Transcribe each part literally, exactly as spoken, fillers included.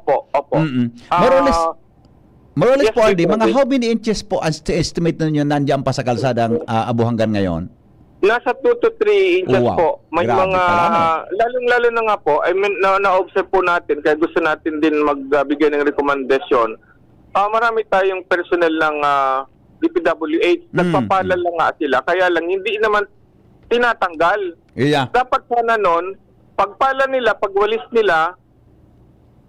po, opo. Mm. More or less, Ah, more or less yes, po, R D, mga Big Brother. How many inches po ang st-, estimate ninyo nandiyan pa sa kalsadang, ah, Abu hanggang ngayon? Nasa two to three inches Wow, po. May grabe mga, pala, no? Lalong-lalo na nga po, I mean, na, na-observe po natin, kaya gusto natin din magbigay ng rekomendasyon. Ah, marami tayong personnel ng, ah, D P W H, Mm, nagpapala mm. lang nga sila. Kaya lang, hindi naman tinatanggal. Yeah. Dapat sana nun, pagpala nila, pagwalis nila,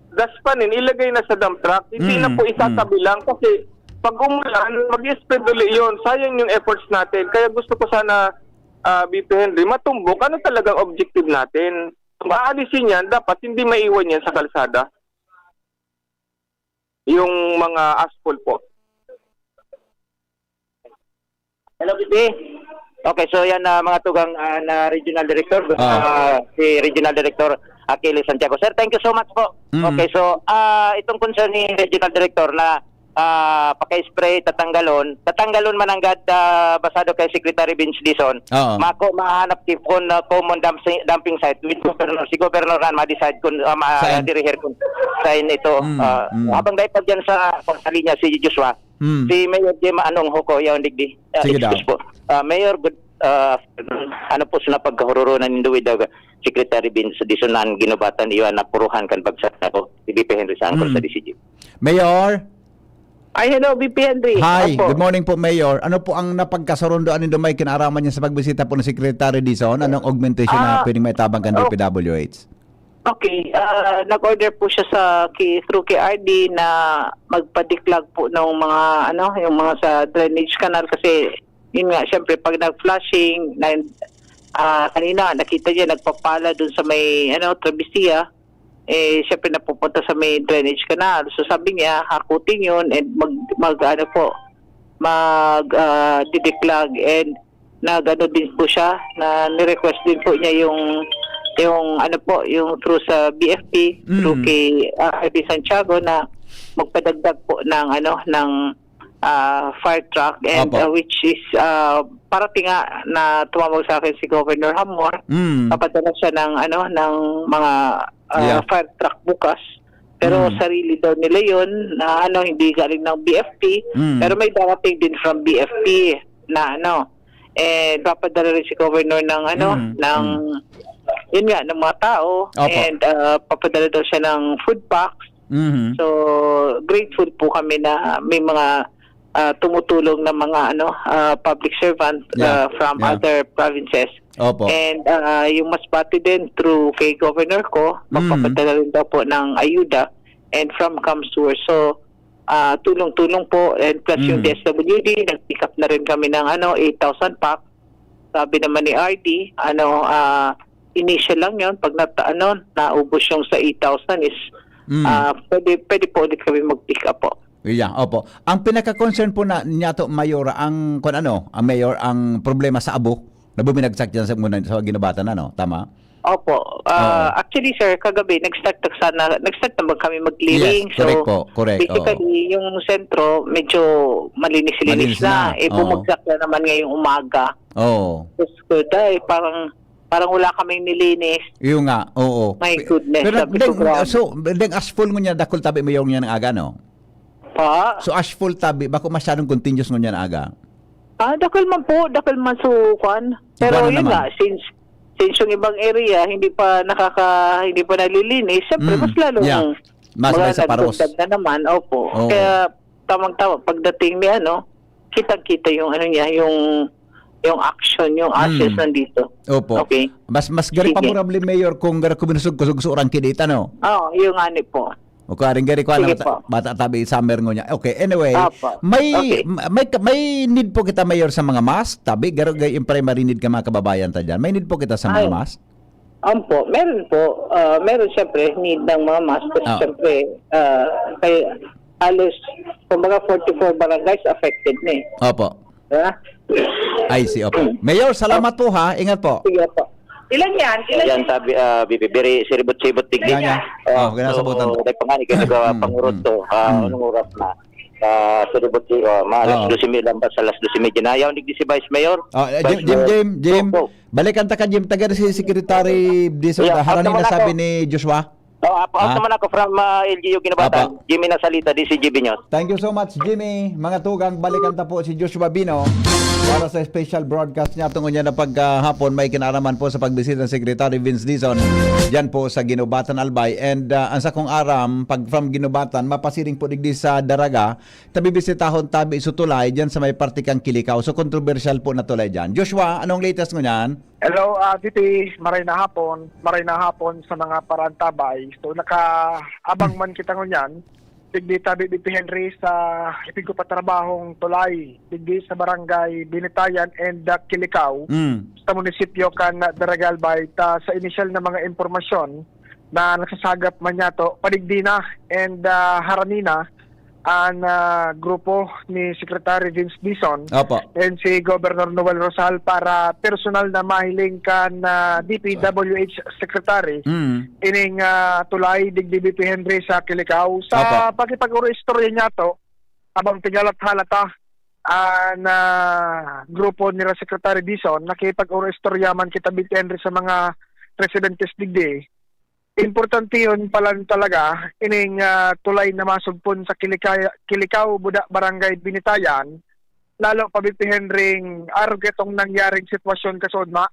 daspanin, ilagay na sa dump truck. Hindi Mm, na po isatabi mm. lang kasi pag umulan, mag-spread uli yun. Sayang yung efforts natin. Kaya gusto ko sana, ah, V P Henry, matumbok. Ano talagang objective natin? Kung aalisin yan, dapat hindi maiwan yan sa kalsada. Yung mga asphalt po. Hello, V P. Okay, so yan, ah, mga tugang, ah, na Regional Director, Ah. ah, si Regional Director Achilles Santiago. Sir, thank you so much po. Mm. Okay, so, ah, itong concern ni Regional Director na, ah, paka-spray, tatanggalon, tatanggalon man nanggad, ah, basado kay Secretary Vince Dizon. Oo. Mako, mahanap tipon na common dumping, dumping site with Governor. Si Governor na ma-decide kung, ah, ma-, Saan? Dirihir kung saan ito. Mm, Ah, mm. Habang dahil pa dyan sa, sa linya si Joshua, Hmm. Si Mayor Jim Anong Huko, yaon digdi. Ah, Sige daw. excuse po. Ah, Mayor, good, ah, ano po sa napagkahururonan nindo with the Secretary Vince Dizon na ginubatan iyo ang napuruhan kan bagsak na po? Si V P Henry sa angkol Hmm. sa D C G. Mayor? Ay, hello, V P Henry. Hi, Opo. Good morning po, Mayor. Ano po ang napagkasurundoan nindo may kinaaraman niya sa pagbisita po ni Secretary Dizon? Anong augmentation na Ah, pwedeng maitabang kan oh. D P W H? Okay, ah, nag-order po siya sa ki-, through K R D na magpadiklag po ng mga, ano, yung mga sa drainage canal kasi, yun nga, syempre, pag nag-flushing, na, ah, kanina, nakita niya, nagpapala dun sa may, ano, Travesía, eh, syempre, napupunta sa may drainage canal. So, sabi niya, hakutin yun and mag, mag, ano po, mag, ah, didiklag. And nag-ano din po siya, na ni-request din po niya yung, yung ano po, yung through sa B F P, Mm. through kay, ah, R D Santiago na magpadagdag po ng ano, ng, ah, fire truck and, Opo. ah, which is, ah, parating nga na tumawag sa akin si Governor Hamor, Mm. papadala siya ng ano, ng mga, ah, Yeah. fire truck bukas. Pero Mm. sarili daw nila yun na ano, hindi galing ng B F P, Mm. pero may darating din from B F P na ano, eh, papadala rin si Governor ng ano, Mm, ng, mm. yun nga, ng mga tao, Opo. and, ah, papadala daw siya ng food packs. Mhm. So, grateful po kami na may mga, ah, tumutulong na mga ano, ah, public servant, Yeah, ah, from yeah. other provinces. Opo. And, ah, yung Masbate din, through kay Governor ko, Mm. magpapadala rin daw po ng ayuda and from CamSur. So, ah, tulong-tulong po, and plus yung Mm. D S W D, nag-pick up na rin kami ng, ano, eight thousand pack. Sabi naman ni R D, ano, ah, initial lang yon, pag nata-, ano, naubos yung sa eight thousand is, Mm. ah, pwede, pwede po ulit kami mag-pick up po. Yeah, opo. Ang pinaka-concern po na, niya to, Mayor, ang, kung ano, ang Mayor, ang problema sa abo, na buminagsak dyan sa, muna sa Guinobatan, ano? Tama? Opo. Ah, Oo. actually, sir, kagabi, nag-start na sana, nag-start naman kami mag-clearing. Yes, correct So, po, correct, oo. basically, yung sentro, medyo malinis-linis Malinis na. na, Eh, oo. bumagsak na naman ngayong umaga. Oo. Diyos ko, day, parang, parang wala kaming nilinis. Yun nga, oo. My Pe-, goodness, pero sabi ko, deng, grabe. so, deng asphalt ngunyan, dakul tabi mo yung yan aga, no? Pa? So, asphalt tabi, bako masyadong continuous ngunyan aga? Ah, dakul man po, dakul man so, kwan. Pero Kuwan na yun naman. nga, since, since yung ibang area, hindi pa nakaka-, hindi pa nalilinis, syempre, Mm, mas lalong yeah. Mas may sa paros. magdagdag na naman, opo. Oo. Kaya, tamang-tama, pagdating ni ano, kitang-kita yung ano niya, yung, yung action, yung ashes Mm. nandito. Opo. Okay. Mas, mas gari Sige. pamorable, Mayor, kung garo kuminusog-kusog sa urang kinita, no? Oo, yung ani po. O, karing gari ko, Sige ano, po. bata tabi summer ngunyan. Okay, anyway, Opo. may, Okay. ma-, may, may need po kita, Mayor, sa mga mask, tabi, garo gay yung primary need ka, mga kababayan ta dyan. May need po kita sa mga Ay. mask? Ampo, meron po. Ah, meron siyempre need ng mga mask kasi Ah. siyempre, ah, kay halos, kumbaga, forty-four barangays affected na eh. Opo. Diba? I see, opo. Mayor, salamat po ha. Ingat po. Sige po. Ilan yan? Ilan Yan, yan? sabi, ah, bibi, biri, siribot-sibot, tigdi. Yan, yan. Oh, Oh, kinasabutan so, po. Dahil pa nga, ikaw nag, ah, Mm, pangurot mm, to. Ah, mm. anong oras na? Ah, siribot, si, oh, mga alas Oo. dose mi lang ba? Sa alas dose medya na. Yaw, digdi si Vice Mayor. Oh, eh, Vice Jim, Jim, Mayor. Jim, Jim. Opo. Balikan ta ka, Jim. Taga si Secretary Dizon, Yeah, harani na tama na sabi po. ni Joshua. Oh, apo, ah, naman ako from, ah, L G U Ginobatan. Apo. Jimmy Nasalita, D C G B News. Thank you so much, Jimmy. Mga tugang, balikan ta po si Joshua Bino para sa special broadcast niya tungkol niya na paghapon may kinaraman po sa pagbisita ng Secretary Vince Dizon dyan po sa Ginobatan, Albay. And, ah, ang sakong aram, pag from Ginobatan, mapasiring po digdi sa Daraga, tabibisitahon tabi so tulay dyan sa may parte kang Kilikaw. So, kontrobersyal po na tulay dyan. Joshua, anong latest ngunyan? Hello, ah, Titi. Maray na hapon. Maray na hapon sa mga parantabay. So, nakaabang man kita ngunyan. Digdi tabi, Bibi Henry, sa ipigpapatrabahong tulay. Digdi sa barangay Binitayan and, ah, Kilikaw, Mm. sa munisipyo kan Daraga, Albay. Ta, sa inisyal na mga impormasyon na nasasagap man yato, padigdi na and, ah, harani na an, ah, grupo ni Secretary Vince Dizon Opo. and si Governor Noel Rosal para personal na mahiling kan, ah, D P W H Secretary Mm. ining, ah, tulay digdi, Bibi Henry, sa Kilikaw. Sa Opo. pakipag-oro-istorya niyato, abang tigalat-halat, ah, an, ah, grupo nira Secretary Dizon, nakipag-oro-istorya man kita, Bibi Henry, sa mga residentes digdi. Importantehon pa lang talaga ining, ah, tulay na masugpon sa Kilikaya-, Kilikaw, Buda, Barangay Binitayan, lalo pa, Bibi Henry, arog itong nangyaring sitwasyon kasuodma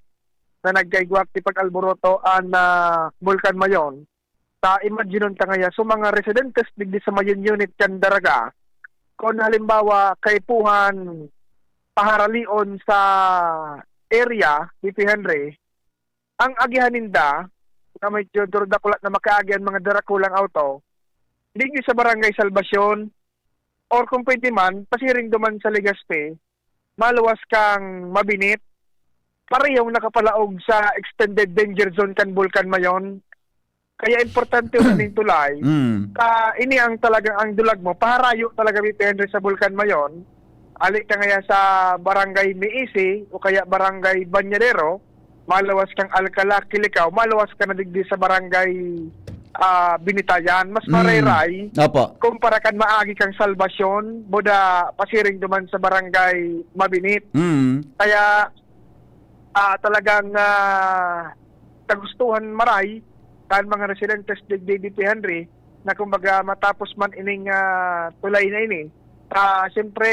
na nagkaigwa ki pag-alboroto an, ah, Bulkan Mayon. Ta, imaginon ta ngaya, so, mga residentes digdi sa Mayon Unit kan Daraga, kun halimbawa, kaipuhan paharalion sa area, Bibi Henry, ang agihan ninda, na medyo dakulat na makaagi an mga darakulang auto, digdi sa Barangay Salvacion, or kung pwede man, pasiring duman sa Legazpi, maluwas kang Mabinit, parehong nakapalaog sa extended danger zone kan Bulkan Mayon. Kaya importante ang aning tulay. Mm. Ta, ini ang talagang ang dulag mo, paharayo talaga, Bibi Henry, sa Bulkan Mayon. Ali ka ngaya sa Barangay Meisi o kaya Barangay Bañadero, maluwas kang Alcala, Kilikao, maluwas ka na digdi sa Barangay, ah, Binitayan. Mas Mm. marayray Opo. kumpara kan maagi kang Salvacion, buda pasiring duman sa Barangay Mabinit. Mm. Kaya, ah, talagang, ah, kagustuhan maray kan mga residentes digdi, Bibi Henry, na kumbaga matapos man ining, ah, tulay na ini, ah, siyempre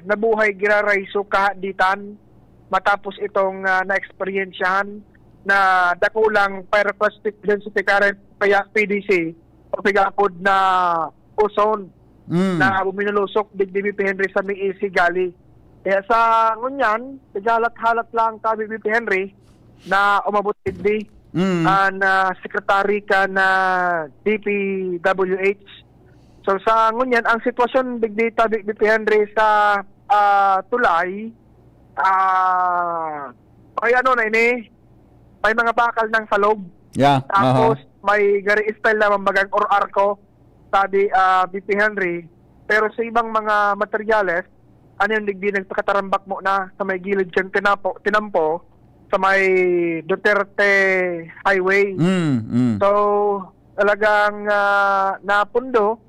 nabuhay giraray so kahaditan matapos itong, ah, naeksperyensyahan na dakulang pyroclastic density current kaya P D C o pigapod na ozone Mm. na buminulusok digdi, Bibi Henry, sa Meisi gali. Kaya sa ngunyan, naghalat-halat lang kami, Bibi Henry, na umabot digdi Mm. an, ah, secretary kan D P W H. So, sa ngunyan, ang sitwasyon digdi tabi, Bibi Henry, sa, ah, tulay, ah, may ano na ini, may mga bakal ng salog. Yeah, Tapos, aha. may gari style na mambagang or arko, sabi, ah, Bibi Henry. Pero sa ibang mga materyales, ano yung digdi nagpakatarambak mo na sa may gilid kan tinapo, tinampo, sa may Duterte Highway. Mm, mm. So, talagang, ah, napundo,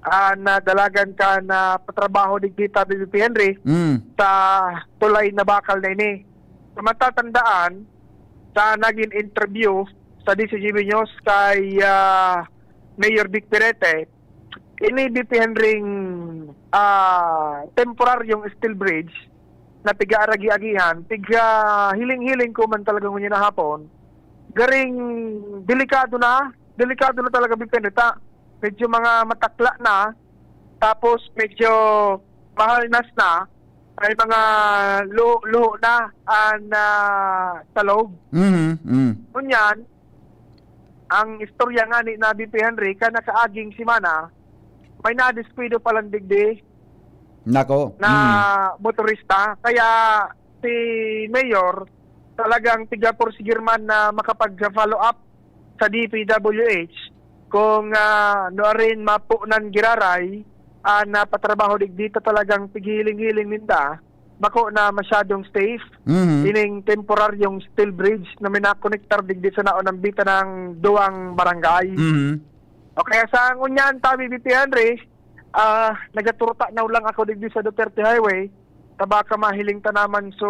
ah, nadalagan ka na patrabaho digdi tabi, Bibi Henry, Mm. sa tulay na bakal na ini. Sa matatandaan, sa naging interview sa D C G B News kay, ah, Mayor Vic Perete, ini, Bibi Henry, ah, temporaryong steel bridge na piga-aragi-agihan, piga-hiling-hiling ko man talaga ngunyan na hapon, garing delikado na, delikado na talaga, Bibi Henry, ta. Medyo mga matakla na, tapos medyo mahalnas na, may mga luho-luho na an, ah, salog. Mhm, mm. Ngunyan, ang istorya nga ni na Bibi Henry, kan nakaaging semana, may nadiskuido palan digdi Nako, na mm. motorista. Kaya si Mayor, talagang tiga-porsigir man na makapag-follow up sa D P W H kung, ah, nuarin mapunan giraray an, ah, patrabaho digdi ta talagang pighiling-hiling ninda, bako na masyadong safe Mhm. ining temporaryong steel bridge na minakonektar digdi sa naunang bitan ng duwang barangay. Mhm. O kaya sa ngunyan, tabi, Bibi Henry, ah, nagaturta na lang ako digdi sa Duterte Highway, ta baka mahiling ta naman so,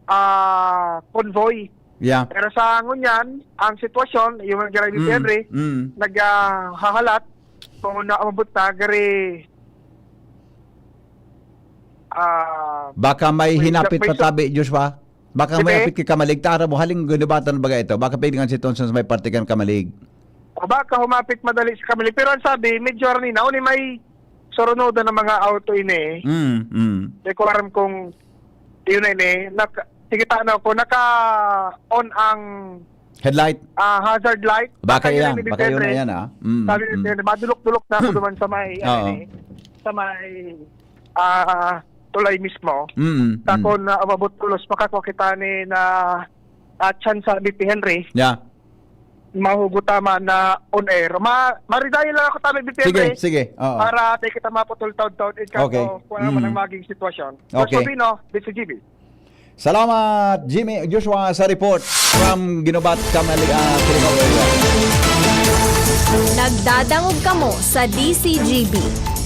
ah, convoy Yeah. Pero sa ngunyan, ang sitwasyon, yung mga gari ni Mm, Henry, mm. naghahalat kung naabot na gari ah Baka may May- hinapit may- patabi, Joshua. Baka may Sige. Hapit kay Kamalig. Tara mo, haling ginubatan baga ito. Baka pwede nga sitwasyon sa may parte kan Kamalig. O baka humapit madali sa Kamalig. Pero ang sabi, medyo arani na. Uni may surunodan ng mga auto ini. Mm, mm. Di ko alam kung yun na ini. Naka, sige, tanaw ko, naka on ang Headlight. ah, hazard light. Baka Kaya yan. ni Baka yun na Bibiyernes, yan, ah. Mm, Sabi ni mm. Bibiyernes, madulok-dulok na ako duman sa may, ano Oo. eh, sa may ah, tulay mismo. Mm, mm. Takon na umabot tulos, makakwa kita ni na ah, chance sa B P Henry. Yeah. Mahugot tama na on air. Ma maridayo lang ako tama, B P Sige, Henry. sige. Oo. Para di kita maputol taon-taon. Ikaw Okay. Kung ano man Mm. ang maging sitwasyon. Okay. Joshua Bino, D C G B. Salamat, Jimmy Joshua, sa report from Ginubat, Kamali, ah, Surigao area. Nagdadangog kamo sa D C G B.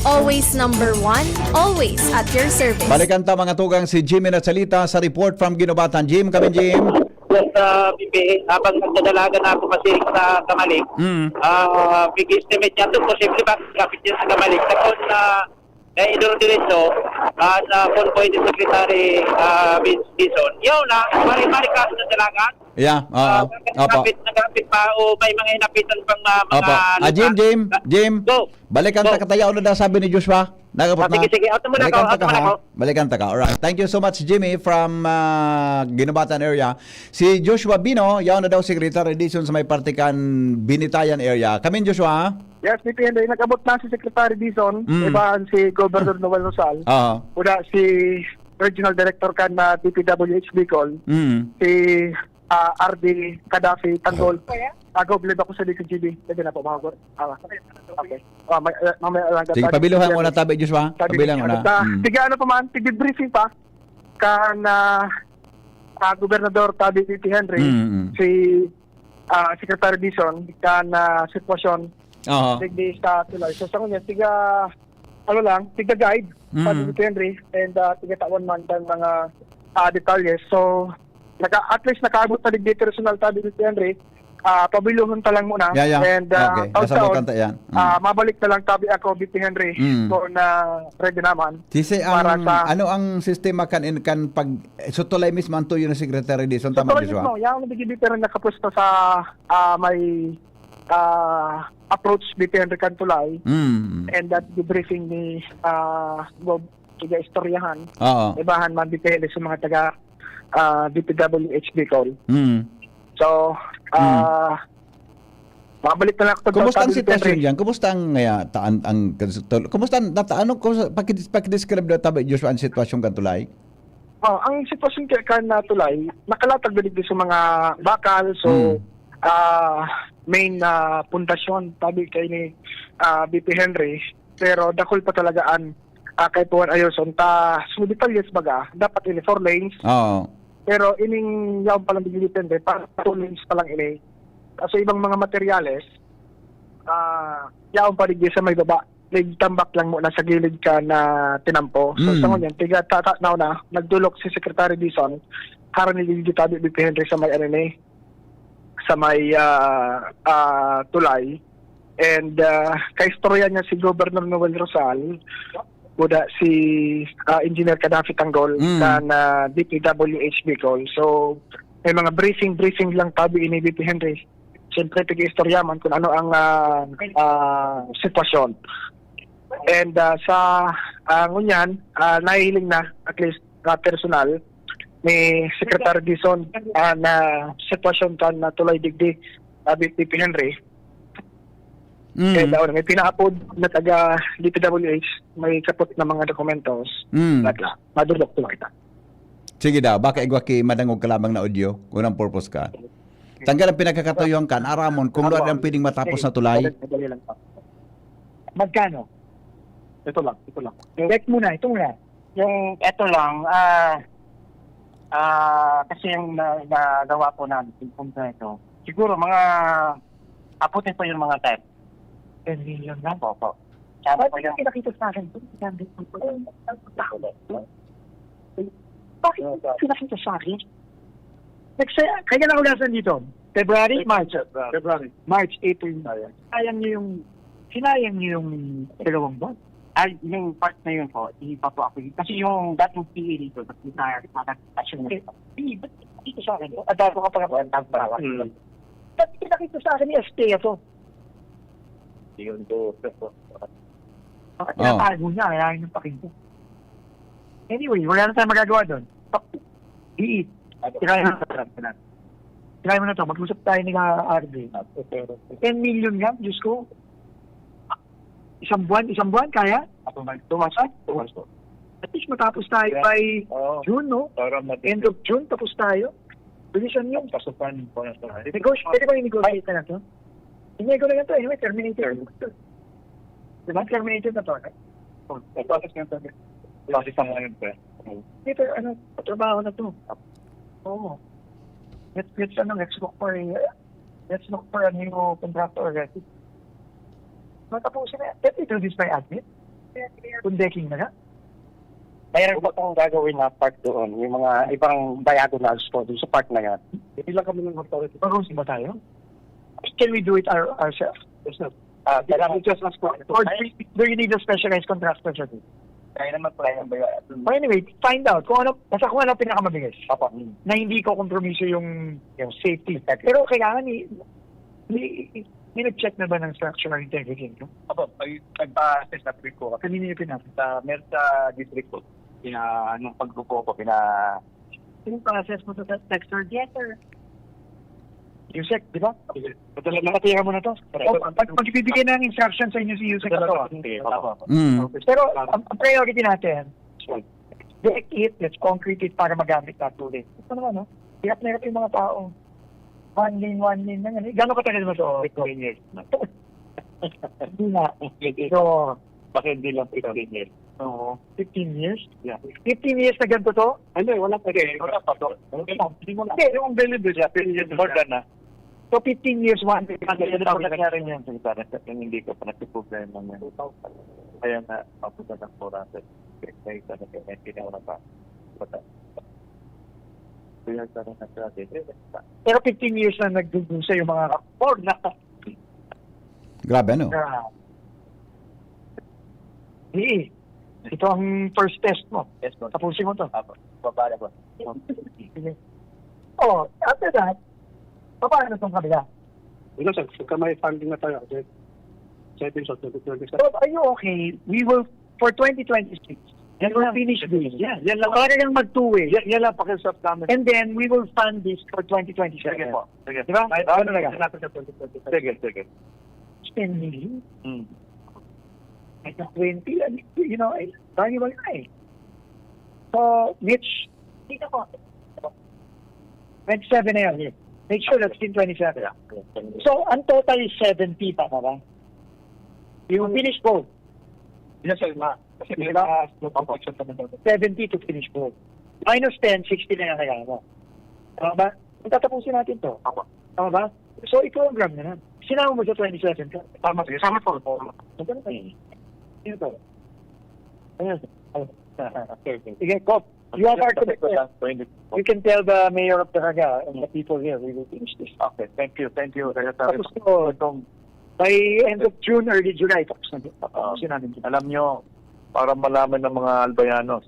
Always number one, always at your service. Balikan ta, mga tugang, si Jimmy na salita sa report from Ginubatan. Jim, kami, Jim. Yes, uh, B P, habang nagdadalagan na ako kasi sa Kamalig, Mm. ah, big estimate niya ito, posible ba kapit niya sa Kamalig? Tapos na eh, idoro diretso, ah, sa convoy ni Secretary ah, Vince Dizon. Yaw na, mari-mari ka sa dalagan. Yeah, Ah, oo. Opo. nagkakapit, nagkakapit pa, o may mga hinapitan pang ah, mga Opo. Ah, Jim, Jim, Jim. Go. Balikan ta Go. Katayaw na daw, sabi ni Joshua. Nagabot Ah, sige, na. sige. Auto muna Balikan ako, ta auto ka, muna ha? ako. Balikan ta ka. Alright. Thank you so much, Jimmy, from ah, Ginubatan area. Si Joshua Bino, yaw na daw, Secretary Dizon sa may parte kan Binitayan area. Kamin, Joshua? Yes, D P N D, nag-abot na si Secretary Dizon, Mm. ibahan si Governor Noel Rosal. Oo. Una si Regional Director kan na D P W H Bicol, Mm. si ah, R D Cadafi Tanggol. Agob liba ko sa D C G B. Pwede na po, mga gor. Ah, okay. Ah, may, ah, mamaya lang. Sige, pabiluhan mo na tabi, Joshua. Pabiluhan mo na. Sa, Mm. sige, ano pa man, sige, briefing pa. Kan ah, ah, Gobernador Tabi Titi Henry, Mm, mm. si ah, Secretary Dizon, kan ah, sitwasyon, Oo. digdi sa tulay. So, sa kanya, tiga, ano lang, tiga guide, Mm. Tabi Titi Henry, and ah, tiga tawan man kan mga ah, detalye. So, naka, at least nakaabot na digdi personal Tabi Titi Henry, ah, pabiluhon ta lang muna. Yeah, yeah. And ah, Okay. taon-taon, Nasabukan ta yan. Mm. ah, mabalik na lang Tabi ako, B P Henry, Mm. kung na ready naman. Sisi, ang, para sa ano ang sistema kan, in, kan pag, so tulay mismo ang tuyo ni Secretary Dizon, tama, Totoo Joshua? Mismo, yung nagigibit pero nakapuesto sa ah, may ah, approach B P Henry kan tulay Mm. and that debriefing ni ah, Gov. Tiga istoryahan. Oo. Ibahan man depende sa mga taga ah, D P W H Bicol. Mm. So, ah, mabalik na lang ako. Kumusta ang Sabi ni sitwasyon Henry, diyan? Kumusta ang, ah, taan, ang, kumusta ang, nata-, ano, kumusta, pakidis-, pakidescribe daw, tabi, Joshua, ang sitwasyon kan tulay? Oh, ang sitwasyon kaya kan na tulay, nakalatag na digdi sa mga bakal, so Mm. ah main na pundasyon tabi kay ni ah, B P Henry, pero dakul pa talaga an ah, kay Puan Ayuson ta so detalye sa baga, dapat ini four lanes, Oo. pero ining yaon pa lang digdi depende para two lanes pa lang ini. Kaso ibang mga materyales, ah yaon pa digdi sa may baba, nagtambak lang muna sa gilid ka na tinampo. So Mm. sa ngunyan, tiga tata na na, nagdulok si Secretary Dizon, harani digdi tabi B P Henry sa may ano ni, sa may ah, ah, tulay. And ah, kaistorya niya si Governor Noel Rosal, kuda si ah, Engineer Cadafi Tanggol Mm. kan ah, D P W H Bicol. So, may mga briefing, briefing lang tabi ini B P Henry. Siyempre, pag-iistorya man kung ano ang ah, ah, sitwasyon. And ah, sa ah, ngunyan, ah, nahihiling na, at least, na personal, ni Secretary Dizon ah, na sitwasyon kan na tulay digdi, sabi ni P P Henry. Mm. Eh, daw, may pinaapod na taga D P W H, may kapot na mga dokumentos. Mm. Wala. Madulok to makita. Sige daw, baka igwa ki madangog ka lamang na audio, kung ang purpose ka. Tanggal ang pinagkakatuyuan kan, aramon, kung Apo. ano ang pwedeng matapos na tulay. Madali lang po. Magkano? Ito lang, ito lang. Check muna, ito muna. Yung ito lang, ah, ah, kasi yung na, nagawa po namin, yung kompleto. Siguro mga, abutin po yung mga ten. Ten million lang? Opo. Sabi ko yung pinakita sa akin, sabi ko, bakit pinakita sa akin? Nagsa-, kaya na ugasan dito. February, March. February. March, April, May. Sayang nyo yung, sinayang nyo yung dalawang buwan. Ay, yung part na yun po, hindi pa po ako. Kasi yung dating P A dito, nagkita sa akin, kasi yung Hindi, ba't dito sa akin? Ang dami ko pa nga, ang dami pa nga. Hmm. Ba't pinakita sa akin ni S T A to? Yun po. Bakit tinatago niya? Kaya yun yung pakita. Anyway, wala na tayong magagawa doon. Iit. Tirayan mo na to. Tirayan mo na to. Mag-usap tayo ni ka R D. ten million nga, Diyos ko. Isang buwan, isang buwan, kaya? Ako mag tumas. Tumas po. At least matapos tayo Yeah. by Oo. June, no? Para mag- End of June, tapos tayo. Bilisan nyo. Pasukan po na tayo. Negosyo, pwede ba yung negosyo na to? Hindi ko na to. Anyway, terminated. Diba? Terminated na to. Ang process nga tayo. Process ang ngayon po. Hindi, pero ano, trabaho na to. Oo. Let's, let's, ano, let's look for a, let's look for a new contractor already. Matapusin na. Let me do this by admin. Kung decking na nga. Mayroon pa pong gagawin na part doon, yung mga ibang diagonals po doon sa part na yan. Hindi lang kami ng authority. Mag-uusap ba tayo? Can we do it our, ourselves? Yes, sir. Ah, kailangan Just ask for Or do you, do you need a specialized contractor for this? Kaya naman po, kaya ba yun? But anyway, find out kung ano, basta kung ano pinakamabilis. Opo. Na hindi ko kompromiso yung, yung safety. Pero kailangan i, i, i, check na ba ng structural integrity nito? Opo, pag nagpa-assess na trip ko Kanina yung pinapit. sa Mersa District po, pina, nung pagrupo ko, pina, Yung process mo sa texter? Yes, sir. Yusek, di ba? Padala, nakatira mo na to. O, pag magbibigay ng instruction sa inyo si Yusek, ito. Sige, opo. Mm. Pero ang, ang priority natin, deck it, let's concrete it para magamit natin ulit. Ito naman, no? Hirap na hirap yung mga tao. One lane, one lane na yan. Eh, gano'ng katagal mo to? Fifteen years na. Hindi na. So, Baka hindi lang fifteen years. Oo. fifteen years? Yeah. fifteen years na ganito to? Ano, wala pa rin. Wala pa to. Hindi mo na. Hindi, yung available siya. Fifteen years more than na. So, fifteen years, one day. Ano yung nangyari niyan? Sa iba, yung hindi ko pa nagpo-problema niya. Kaya nga, papunta ng Corazon. Kaya isa na kaya, hindi na wala pa. Bata. Kaya sa akin, nagsabi, eh, basta. Pero fifteen years na nagdudusa yung mga Four na. Grabe, ano? na. Hindi. Ito ang first test mo. Yes, po. Tapusin mo to. Apo. Babala po. Sige. Oh, after that, paano itong kabila? Ano, sir? Pagka may funding na tayo, sir. Seven, sir, twenty twenty-seven. So, are you okay? We will, for twenty twenty-six, we will finish this. Yan, yan lang. Para lang mag-two-way. Yan, yan lang pakiusap namin. And then, we will fund this for twenty twenty-seven. Sige po. Sige. Di ba? Ay, Ano ano talaga? Sige, sige. Ten million. Hmm. Kahit na twenty, ano, you know, ay, valuable na eh. So, Mitch, dito po. twenty-seven na yun. Make sure that's in twenty-seven. So, ang total is seventy, tama ba? Yung finish gold, Yes, sir. Ma. Kasi may Diba? mga no completion pa naman. seventy to finish gold. Minus ten, sixty na yung kailangan mo. Tama ba? Ang tatapusin natin to. Apo. Tama ba? So, i-program na lang. Sinama mo sa twenty-seven ka. Tama, sir. Sama po. Tama. So, ganun eh. Yun to. Ayan. Sige, Cop. You are part of it. You can tell the mayor of Caraga and the people here, we will finish this. Okay, thank you, thank you, Secretary. Tapos po, Itong, by end of June, early July, tapos na. Ah, Tapos namin. Alam nyo, para malaman ng mga Albayanos,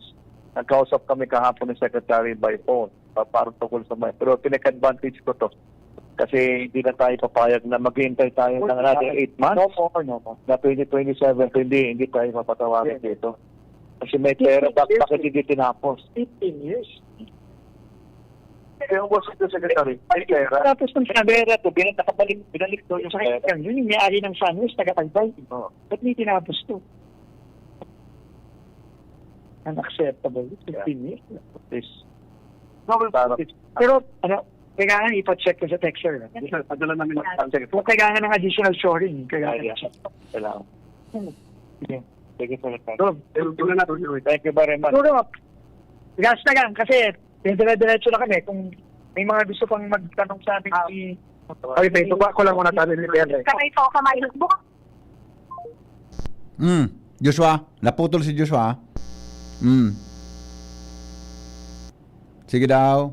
nagkausap kami kahapon ni Secretary by phone, pa- para tungkol sa mga, pero pinag-advantage ko to. Kasi hindi na tayo papayag na maghihintay tayo ng another eight months No more, no more. na twenty twenty-seven, hindi, hindi tayo mapatawarin dito. Kasi may pera, bak- bakit hindi tinapos? fifteen years. Kaya po, Secretary, may pera. Tapos ng pera to, binalik, nakabalik, binalik daw yung Sa kanya, yun yung may-ari ng Sunwest, taga-Albay. Oo. Ba't hindi tinapos to? Unacceptable. fifteen years. Please. No, well, Tama. pero, ano, kailangan ipa-check ko sa texter. Yes, sir. Padala namin ng Ah, sige. Kung kailangan ng additional shoring, kailangan Ah, yeah. i-check. Kailangan. Sige. Thank you, Secretary. So, Pero tingnan natin, sir. Thank you very much. Siguro, last na lang kasi dire-diretso na kami. Kung may mga gusto pang magtanong sa amin, si Okay, may baba ko lang muna tayo ni Kuya Andre. Kami po, kamay bukas. Mm. Joshua, naputol si Joshua. Mm. Sige daw.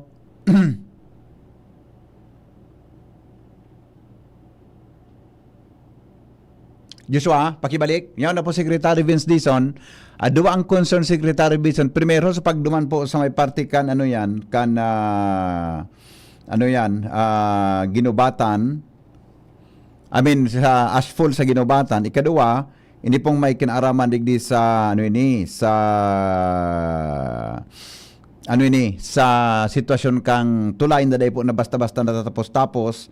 Joshua, pakibalik. Yan na po, Secretary Vince Dizon. Ah, duwa ang concern, Secretary Vince. Primero, sa pagduman po sa may parte kan, ano yan, kan, ah, ano yan, ah, Ginubatan. I mean, sa asphalt sa Ginubatan. Ikaduwa, ini pong may kinaaraman digdi sa, ano ini, sa, ano ini, sa sitwasyon kang tulay na dai po na basta-basta natatapos-tapos,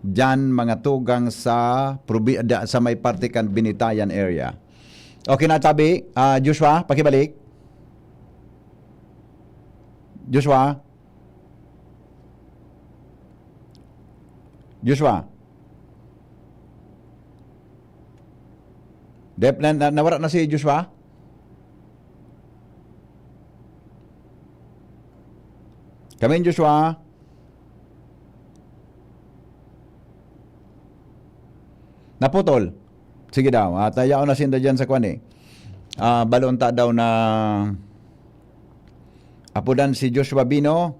diyan mga tugang sa probi-, da-, sa may parte kan Binitayan area. Okay na, tabi. Ah, Joshua, pakibalik. Joshua? Joshua? Dep-, na, na, nawara na si Joshua? Kami, Joshua? Naputol. Sige daw. At, ah, yaon na sinda dyan sa kwan eh. Ah, balon ta daw na apodan si Joshua Bino.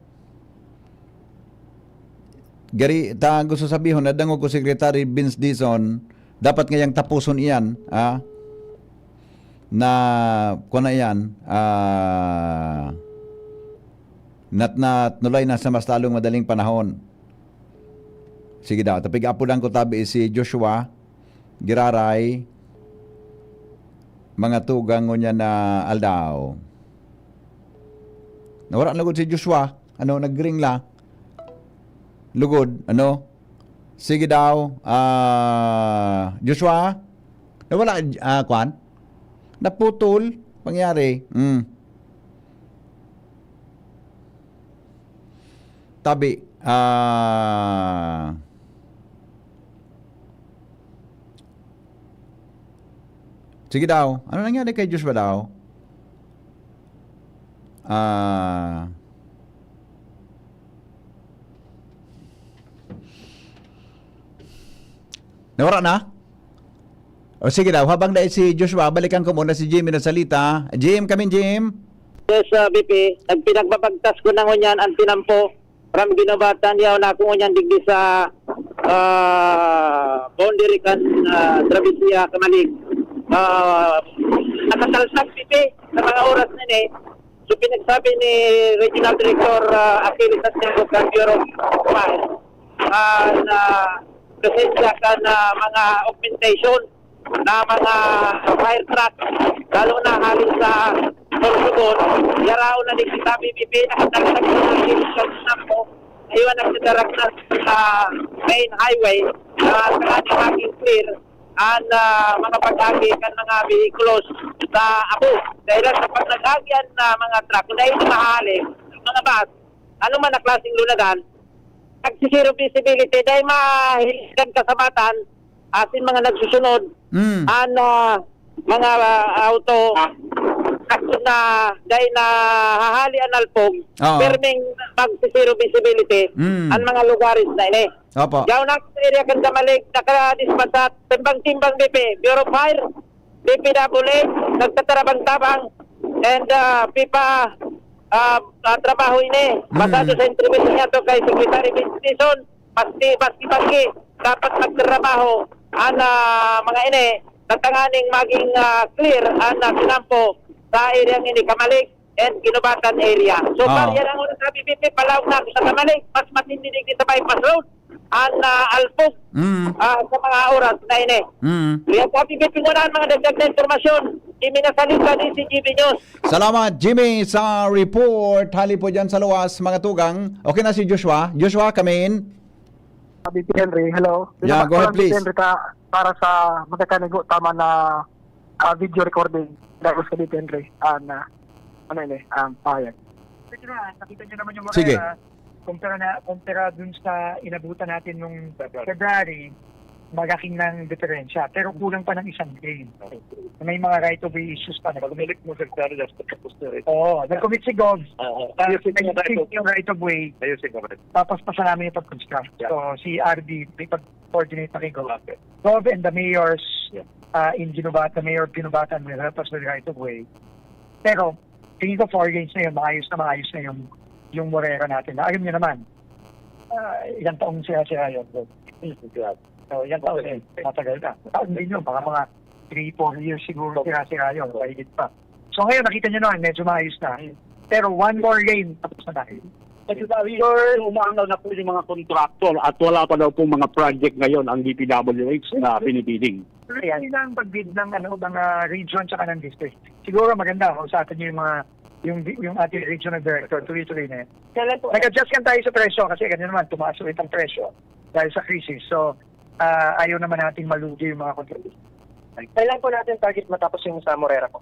Gari, ta gusto sabihon, nadangog ko Secretary Vince Dizon, dapat ngayang tapuson iyan, ah, na, kwan na iyan, ah, nat-, natnulay na sa mas lalong madaling panahon. Sige daw, tapig apodan ko tabi si Joshua, giraray, mga tugang ngunyan na aldaw. Nawara na lugod si Joshua. Ano, nagring la. Lugod, ano? Sige daw, ah, Joshua? Nawala, ah, kwan? Naputol? Pangyari? Mm. Tabi, ah, sige daw. Ano nangyari kay Joshua daw? Ah, nawara na? O sige daw, habang dai si Joshua, balikan ko muna si Jimmy na salita. Jim, kamin Jim? Yes, ah, B P. Nagpinagbabagtas ko na ngunyan ang tinampo from Ginobatan, yaw na ako ngunyan digdi sa, ah, boundary kan, ah, Travesya, Camalig. Ah, nakatalsag, B P, sa mga oras na ni. So, pinagsabi ni Regional Director, ah, Achilles Santiago kan Bureau of Fire, ah, na presensya kan, ah, mga augmentation na mga fire truck, lalo na hali sa Sorsogon. Yaraon na digdi sa B P P, nakatalsag na ang Achilles Santiago. Ayun, nagdadarag na sa main highway, ah, sa ating maging clear ang, ah, mga pag-agi kan mga vehikulos sa abo. Dahil sa pag nag-agi ang, ah, mga truck, dahil mahali, mga bus, ano man na klaseng lunadan, nagsisiro visibility, dahil mahiligan kasabatan, asin mga nagsusunod, Mm. ang, ah, mga, ah, auto, sakto na, dahil na hahali ang alpog, Oo. perming magsisiro visibility, Mm. ang mga lugares na ini. Opo. Yaw na sa area kan Camalig, nakadispansat, timbang-timbang B P, Bureau of Fire, P P W A, nagtatarabang-tabang, and, ah, pipa, ah, ah, trabaho ini. Mm. Basado sa interview niya to kay Secretary Vince Dizon, maski, maski, maski, dapat magtrabaho ang, ah, mga ini, na tanganing maging, ah, clear ang, ah, kinampo sa area ini, Camalig and Ginobatan area. So far, Ah. yan ang oras sa B P P. Palaog na ako sa Camalig. Mas matindi digdi sa bypass road. Ang, ah, alpog, Mm. ah, sa mga oras na ini. Mm. Yan po, B P P muna ang mga dagdag na impormasyon. Jimmy Nasalita, D C G B News. Salamat, Jimmy, sa report. Hali po dyan sa luwas, mga tugang. Okay na si Joshua. Joshua, kamin. B P Henry, hello. Yeah, go ahead, please. Henry, ta-, para sa magkakanigo, tama na, ah, video recording. Dahil sa B P Henry, ah, na, ano yun eh, um, pahayag. Nakita niyo naman yung mga, Sige. ah, kumpara na, kumpara dun sa inabutan natin nung February, malaking ng diferensya. Pero kulang pa ng isang lane. May mga right-of-way issues pa. Pag umilik mo, Secretary, dapat tapos na rin. Oo, nag-commit si Gov. Oo. Ah, Ayusin yung right of nag-commit yung right-of-way. Ayusin yung right. Tapos pa sa namin yung pag-construct. Yeah. So, si R D, may pag-coordinate na kay Gov. Okay. Gov and the mayors, Yeah. uh, in Ginobatan, the mayor of Ginobatan will help us with right of way. Pero, tingin ko four lanes na yun, maayos na maayos na yung, yung Morera natin. Alam niyo naman, ah, ilang taong siya, siya yun, Gov. Mm, grabe. So, ilang taon Okay. eh, matagal na. Taon din yun, baka mga three, four years siguro sira-sira yun, mahigit pa. So ngayon, nakita nyo naman, medyo maayos na. Pero one more lane, tapos na tayo. Kasi sabi, sir, umaangal na po yung mga contractor at wala pa daw pong mga project ngayon ang D P W H na binibidding. Ayan. Yun ang pag-bid ng ano, mga region tsaka ng district. Siguro maganda kung sa atin yung mga yung, yung ating regional director, tuloy-tuloy na yan. Kailan po? Nag-adjust lang tayo sa presyo kasi ganyan naman, tumaas ulit ang presyo dahil sa crisis. So, ah, ayaw naman nating malugi yung mga contractor. Kailan po natin target matapos yung sa Morera po?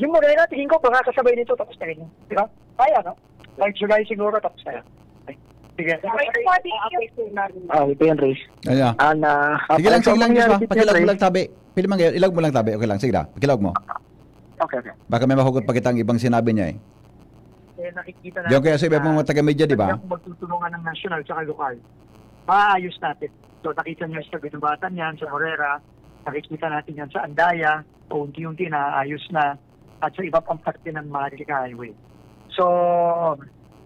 Yung Morera, tingin ko, baka kasabay nito, tapos na rin. Di ba? Kaya, no? By July siguro, tapos na. Sige. Wait for the Ah, P N Race. Ayan. Ana, Sige lang, sige lang, Joshua. Pakilog mo lang tabi. Pili man kayo, ilog mo lang tabi. Okay lang, sige na. Pakilog mo. Okay, okay. Baka may mahugot pa kitang ibang sinabi niya eh. Eh, nakikita Diyan kaya sa iba mga taga-media, di ba? Kung magtutulungan ng national tsaka lokal, maayos natin. So, nakita niyo sa Binubatan yan, sa Morera, nakikita natin yan sa Andaya, unti-unti naayos na, at sa iba pang parte ng Maharlika Highway. So,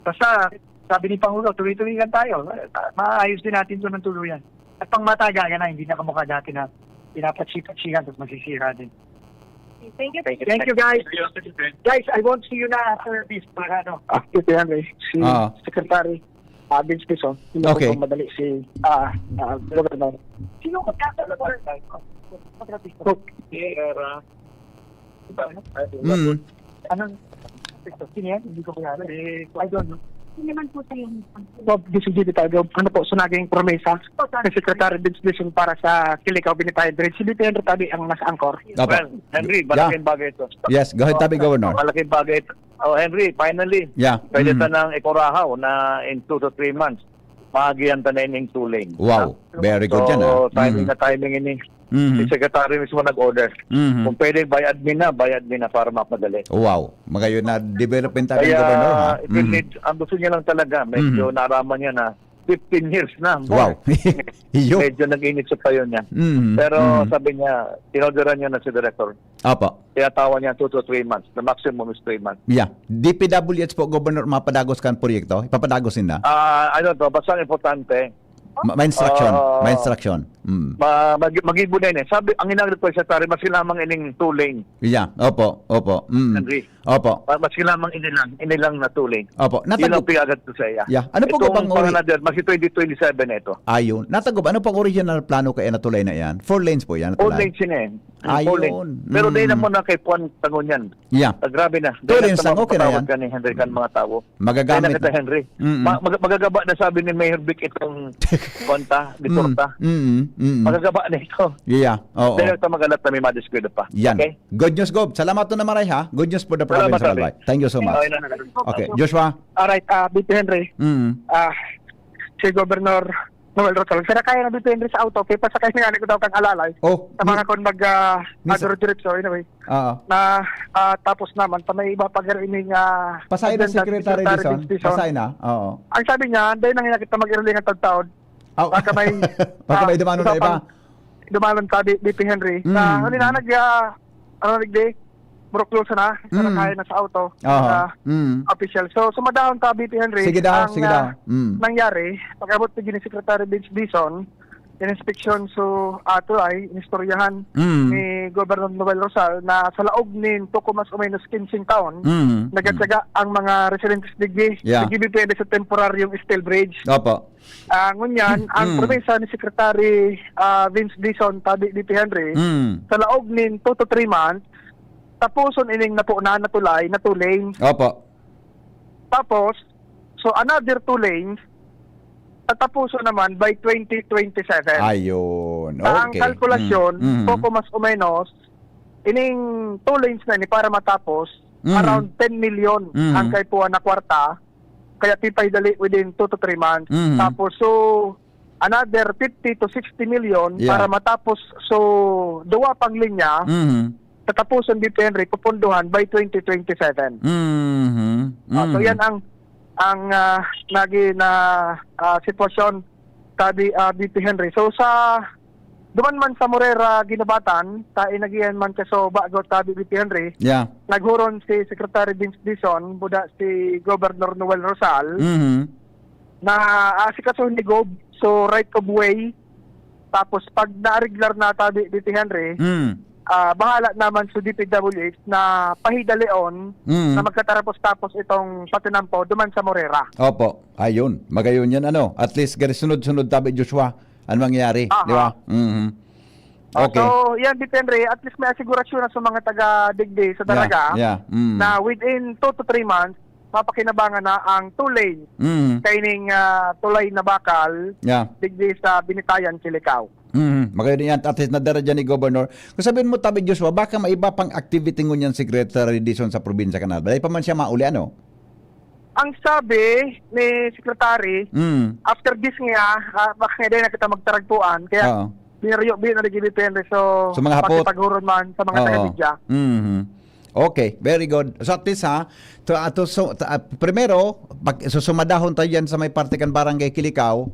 basta, sabi ni Pangulo, tuloy-tuloy lang tayo. Maayos din natin ito ng tuluyan. At pang mataga, yan na, hindi na kamukha dati na pinapatsi-patsihan at masisira din. Thank you. Thank you, guys. Guys, I won't see you na after this para ano. Actually, yan eh, si Ah. Secretary uh, Vince Dizon, hindi Okay. po madali si ah ah, Governor. Sino ko kaya sa Mm. Anong sino yan? Hindi ko kilala. I don't know. Hindi naman po tayo. So, D C G D tayo. Ano po, so naging promesa ni Secretary Vince Dizon para sa Kilikao Binitay Bridge. Si B P Henry Tabi ang nasa angkor. Opo. Well, Henry, malaking bagay ito. Yes, go ahead, tabi, Governor. Malaking bagay ito. Oh, Henry, finally, Yeah. pwede Mm. tanang ikurahaw na in two to three months, maagihan ta na ining two lane. Wow, very good So, yan ah. timing Mhm. na timing ini. Mhm. Si Secretary mismo nag-order. Mhm. Kung pwede, by admin na, by admin na para mapadali. Wow, magayon na development tayo, Kaya, Governor, ha? if you Mhm. need, ang gusto niya lang talaga, medyo Mhm. naraman niya na fifteen years na. Wow. Iyo. Medyo nag-init sa payo niya. Mhm. Pero Mhm. sabi niya, tinorderan niya na si Director. Opo. Tinatawan niya two to three months. The maximum is three months. Yeah. D P W H po, Governor, mapadagos kan proyekto? Ipapadagos na? Ah, ano to, basta ang importante, Ma- may instruction. Ah. May instruction. Mm. ma mag magibo na yun eh. Sabi, ang inang request sa Secretary, mas lamang ining two lane, Yeah. Opo. Opo. Mm. Henry. Opo. Ma- Mas lamang inilang, inilang na two lane. Opo. Yun ang Natagop. pinagad ko sa iya. Yeah. Ano po Itong bang pang ori- another, mas twenty twenty-seven na ito. Ayun. Natagop. Ano pang original plano kaya na tulay na yan? Four lanes po yan. Four Tulay? lanes yun eh. Ayun. Four lanes. Pero Mm. di naman na kay Juan Tangon yan. Yeah. Grabe na. Two lanes lang, okay na yan. Ni Henry kan mga tao. Magagamit. Kaya na kita, Henry. Mm. Ma- mag- magagaba na sabi ni Mayor Vic itong konta, Mm. bitorta. Mm. Mm. Magagaba na ito. Yeah. Oo. Dahil sa magalat na may madiskwida pa. Yan. Okay? Good news, Gob. Salamat na maray, ha. Good news for the Salamat, province of Rafi. Albay. Thank you so much. Okay na. Okay. Joshua. Alright, ah, B P Henry, Mm. ah si Governor Noel Rosal. Sira kaya na B P Henry sa auto, kaya pasakay nga ko daw kang alalay. Oh. Sa mga kon mag ah, Miss- ah, diretso, anyway. Oo. Na ah, tapos naman, pa may iba pa gani ining ah, Pasay na, agenda ni Secretary Secretary Dizon. Vince Dizon. Pasay na. Oo. Ang sabi niya, dahil nang inakit na mag-early ng tagtaon, Oh. baka may Baka may ah, dumano na iba. pang- dumanon sabi, B P Henry. Na Mm. huli na nag ah, ano nagdi, buruklosa na, Mm. nakaya na sa auto. Aha. Ah, Mm. official. So, so madahon ka, B P Henry. Sige daw, ang, sige ah, daw. Mm. Nangyari, pag-abot ni Secretary Vince Dizon, in-inspection so ato ay inistoryahan Mm. ni Governor Noel Rosal na sa laog nin poko mas o menos kinsing taon, Mm. nagatsaga ang mga residentes digdi, Yeah. digdi B P Henry sa temporaryong steel bridge. Opo. Ah, ngunyan, ang Mm. promesa ni Secretary ah, Vince Dizon, tabi ni P. Henry, Mm. sa laog nin two to three months, tapuson ining napo na natulay na two lanes. Opo. Tapos, so another two lanes, tatapuson naman by twenty twenty-seven. Ayun. Sa ang Okay. kalkulasyon, Mm. Mm. poko mas o menos, ining two lanes na ini para matapos, Mm. around ten million Mm. ang kaipuhan na kwarta, kaya tipay dali within two to three months. Mm. Tapos, so, another fifty to sixty million Yeah. para matapos, so, duwa pang linya, Mm. tatapuson ni P. Henry, pupunduhan by twenty twenty-seven. Mm. Ah, so, Mm. yan ang ang ah, naging na ah, sitwasyon tabi ah, B P. Henry. So sa duman man sa Morera, Ginobatan, ta inagihan man kaso bago tabi B P. Henry, Yeah. naghuron si Secretary Vince Dizon, buda si Governor Noel Rosal, Mhm. na asikaso ni Gob, so right of way. Tapos pag naariglar na tabi B P. Henry, Mm. ah, bahala naman sa D P W H na pahidaleon Mm. na magkatarapos-tapos itong patinampo duman sa Morera. Opo, ayun. Magayon yan, ano. At least, gari sunod-sunod tabi, Joshua, ano mangyayari, Aha. di ba? Mhm. Ah, Okay. so, yan, Depende. At least may asigurasyon na sa mga taga digdi sa Yeah, Daraga yeah. Mm. na within two to three months, mapakinabangan na ang two lanes Mm. kaining, ah, tulay na bakal Yeah. digdi sa Binitayan, Kilikao. Mm, magayon yan. At least nadara dyan ni Governor. Kung sabihin mo, tabi Joshua, baka may iba pang activity ngunyan Secretary Dizon sa probinsya kan Albay. Di pa man siya mauli, ano? Ang sabi ni Secretary, Mm. after this nga, ah, baka nga din na kita magtaragpuan, kaya Oo. binariyo, binariyo ni Depende. So, So, mga hapot. makipaghuron man sa mga Oo. taga-media. Mhm. Okay, very good. So, at least, ha, to, ah, to, so, ta-, ah, primero, pag, susumadahon tayo yan sa may parte kan Barangay Kilikao,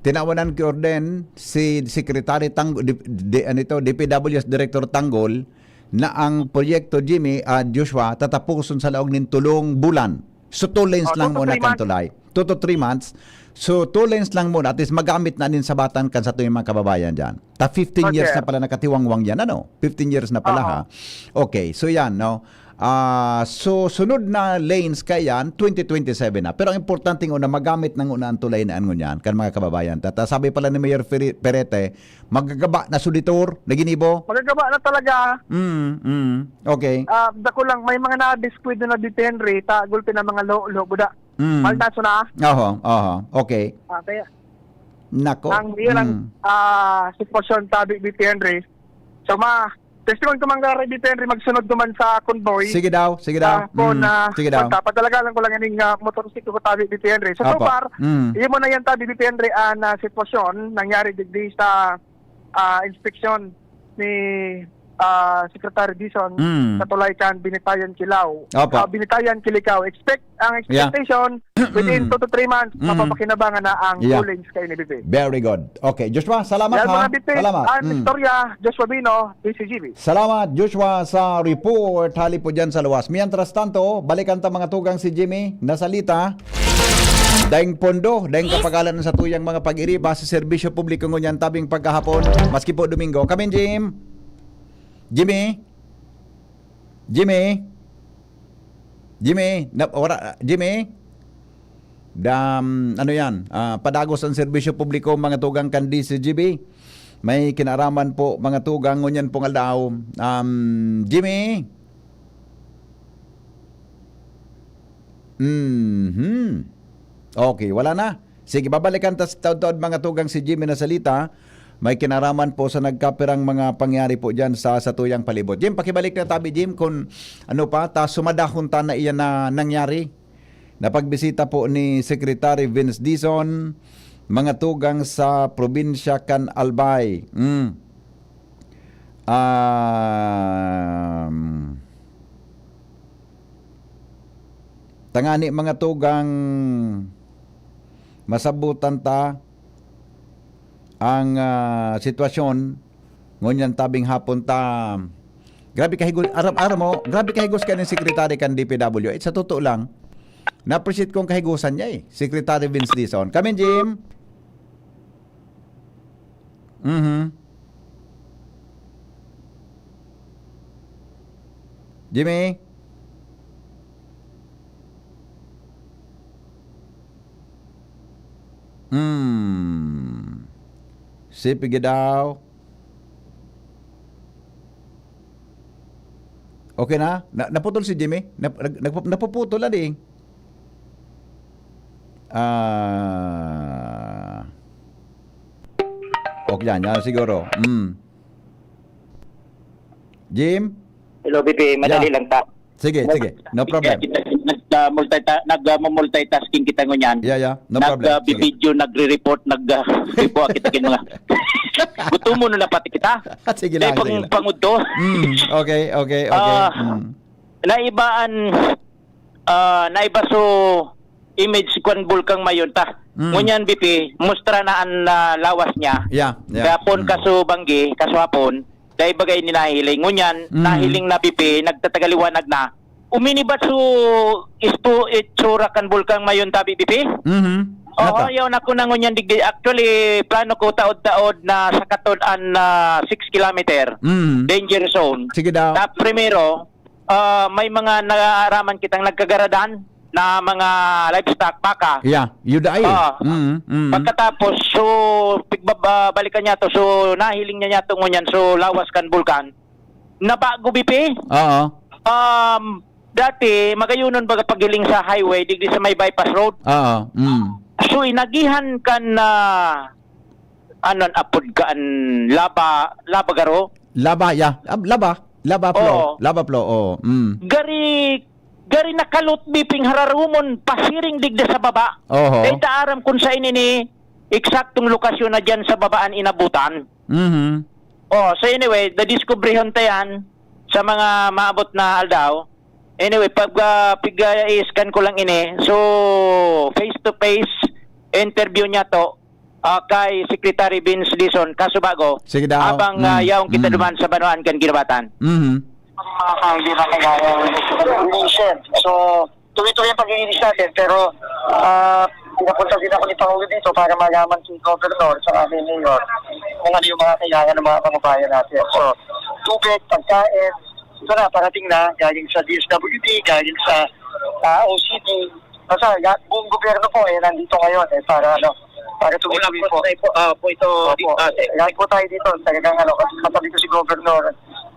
tinawanan ki orden si Secretary Tang-, di, di, ano ito, D P W S Director Tanggol, na ang proyekto, Jimmy, ah, Joshua, tatapuson sa laog nin tulong bulan. So, two lanes Oh, lang two to muna three kan months. tulay. Two to three months. So, two lanes lang muna. At least magamit na nin sabatan kan sa tuyang mga kababayan dyan. Ta fifteen years Okay. na pala nakatiwangwang yan, ano? Fifteen years na pala, Oo. ha? Okay, so yan, no? Ah, so, sunod na lanes kaya yan, twenty twenty-seven na. Pero ang importante nga na magamit na nguna ang tulay na ano yan, kan mga kababayan. Tata, sabi pala ni Mayor Feri-, Perete, magagaba na sa detour, naginibo? Magagaba na talaga. Mm, mm. Okay. Ah, dako lang, may mga nadiskwento na dito, Henry, ta gulpi na mga lo-, lo-, buda. Mm. Maldaso na. Oho, oho. Okay. Ah, kaya Nako. ang, yun ang, Mm. ah, sitwasyon, tabi, B P Henry. So, ma, testimony ko, Manggara, B P Henry, magsunod ko man sa convoy. Sige daw, sige daw. Ah, kung, Mm, ah, sige daw. magpapadalaga lang ko lang ining, ah, motorsiklo ko, tabi, B P Henry. So, so Apo. far, Mm. yun mo na yan, tabi, B P Henry, ang, ah, sitwasyon nangyari digdi sa, ah, inspeksyon ni, ah, Secretary Dizon Mm. sa tulay kan Binitayan Kilaw. Apo. Ah, Binitayan Kilikao. Expect, ang Yeah. expectation, within Mm. two to three months, Mm. mapapakinabangan na ang Yeah. rulings kay N B P. Very good. Okay, Joshua, salamat, Yan ha. mga B P, Salamat. ang Mm. istorya, Joshua Bino, D C G B. Salamat, Joshua, sa report. Hali po dyan sa luwas. Mientras tanto, balikan ta mga tugang si Jimmy Nasalita. Daing pondo, daing kapagalan sa tuyang mga pag-iriba sa serbisyo publiko ngunyan tabing pagkahapon, maski po Domingo. Kamin, Jim? Jimmy? Jimmy? Jimmy? Na, wala, Jimmy? Dam, ano yan? Ah, padagos ang serbisyo publiko, mga tugang kan D C G B. May kinaraman po, mga tugang, ngunyan pong aldaw. Um, Jimmy? Mhm. Okay, wala na. Sige, babalikan ta sa taod-taod, mga tugang, si Jimmy Nasalita. May kinaraman po sa nagkapirang mga pangyari po dyan sa satuyang palibot. Jim, pakibalik na tabi, Jim, kung ano pa, ta sumadahon ta na iyan na nangyari. Napagbisita po ni Secretary Vince Dizon, mga tugang sa probinsya kan Albay. Mm. Um, tangani mga tugang, masabutan ta ang, ah, sitwasyon. Ngunyan tabing hapon ta, grabe kahigos, aram, aram mo, grabe kahigos ka ng secretary kan D P W H. Sa totoo lang, na-appreciate ko ang kahigosan niya eh. Secretary Vince Dizon. Kamin, Jim? Mhm. Jimmy? Hmm. Sige daw. Okay na? Na, naputol si Jimmy? Nap, nag, nagpu-, napuputol na di. Ah. Okay, yan, yan siguro. Mm. Jim? Hello, B P. Madali Yeah. lang ta. Sige, Nag-, sige. No problem. nag-, ah, multita-, nag, ah, multitasking kita ngunyan. Yeah, yeah. No Nag, problem. ah, Sige. bibidyo, nagre-report, nag, ah, report kita kin mga. Gutom mo na pati kita. Sige Dahil lang, pang-, sige lang. pangudto. Mm, okay, okay, okay. Ah, Mm. naibaan, ah, naiba so image kwan bulkang mayon ta. Mm. Ngunyan, B P, mustra na an, ah, lawas niya. Yeah, yeah. Gapon Mm. kaso banggi, kaso hapon, dai bagay ni nahiling. Ngunyan, Mm. nahiling na, B P, nagtatagaliwanag na. Uminibat su ispo itsura kan bulkan mayon tabi, B P? Mhm. Oo, Nata? yaon ako na ngunyan digdi. Actually, plano ko taod-taod na sakaton an, ah, six kilometer Mhm. danger zone. Sige daw. Ta primero, ah, may mga naraaraman kitang nagkagaradan na mga livestock, baka. Yeah, yuda ay. Oo. Mhm, mhm. Pagkatapos, so, pigbaba-, balikan niya to, so, nahiling niya niya to ngunyan, so, lawas kan bulkan. Nabago, B P? Oo. Um, dati, magayonon baga paghiling sa highway, digdi sa may bypass road. Oo, mm. So, inagihan kan, ah, ano an apod kan laba, laba garo? Laba, yeah. Ab-, laba. Laba flow. Oo. Laba flow, oo. Mm. Gari, gari nakalot, B P, ning hararumon, pasiring digdi sa baba. Oho. Dai ta aram kung saen ini eksaktong lokasyon na diyan sa baba an inabutan. Mhm. Oh, so anyway, nadiskubrehon ta yan sa mga maabot na aldaw. Anyway, pag, ah, pig-, ah, i-scan ko lang ini. So, face to face interview niya to, ah, kay Secretary Vince Dizon, Kasubago. Sige daw. Habang, ah, Mm, yaon kita mm. duman sa banwaan kan ginubatan. Mhm. Mga kaibigan, kagaya ng mission. So, tuloy-tuloy ang paglilinis natin, pero, ah, pinapunta din ako ni Pangulo dito para malaman si Governor sa aming Mayor kung ano yung mga kailangan ng mga kababayan natin. So, tubig, pagkain, ito na, parating na, galing sa D S W D, galing sa, ah, O C D. Basta, ya-, buong gobyerno po, eh, nandito ngayon, eh, para, ano, para Wala tuloy-tuloy po po. tayo po, ah, po ito, di-, Opo. ah, eh, Lahat po tayo dito, talagang, ano, kat-, katabi ko si Governor,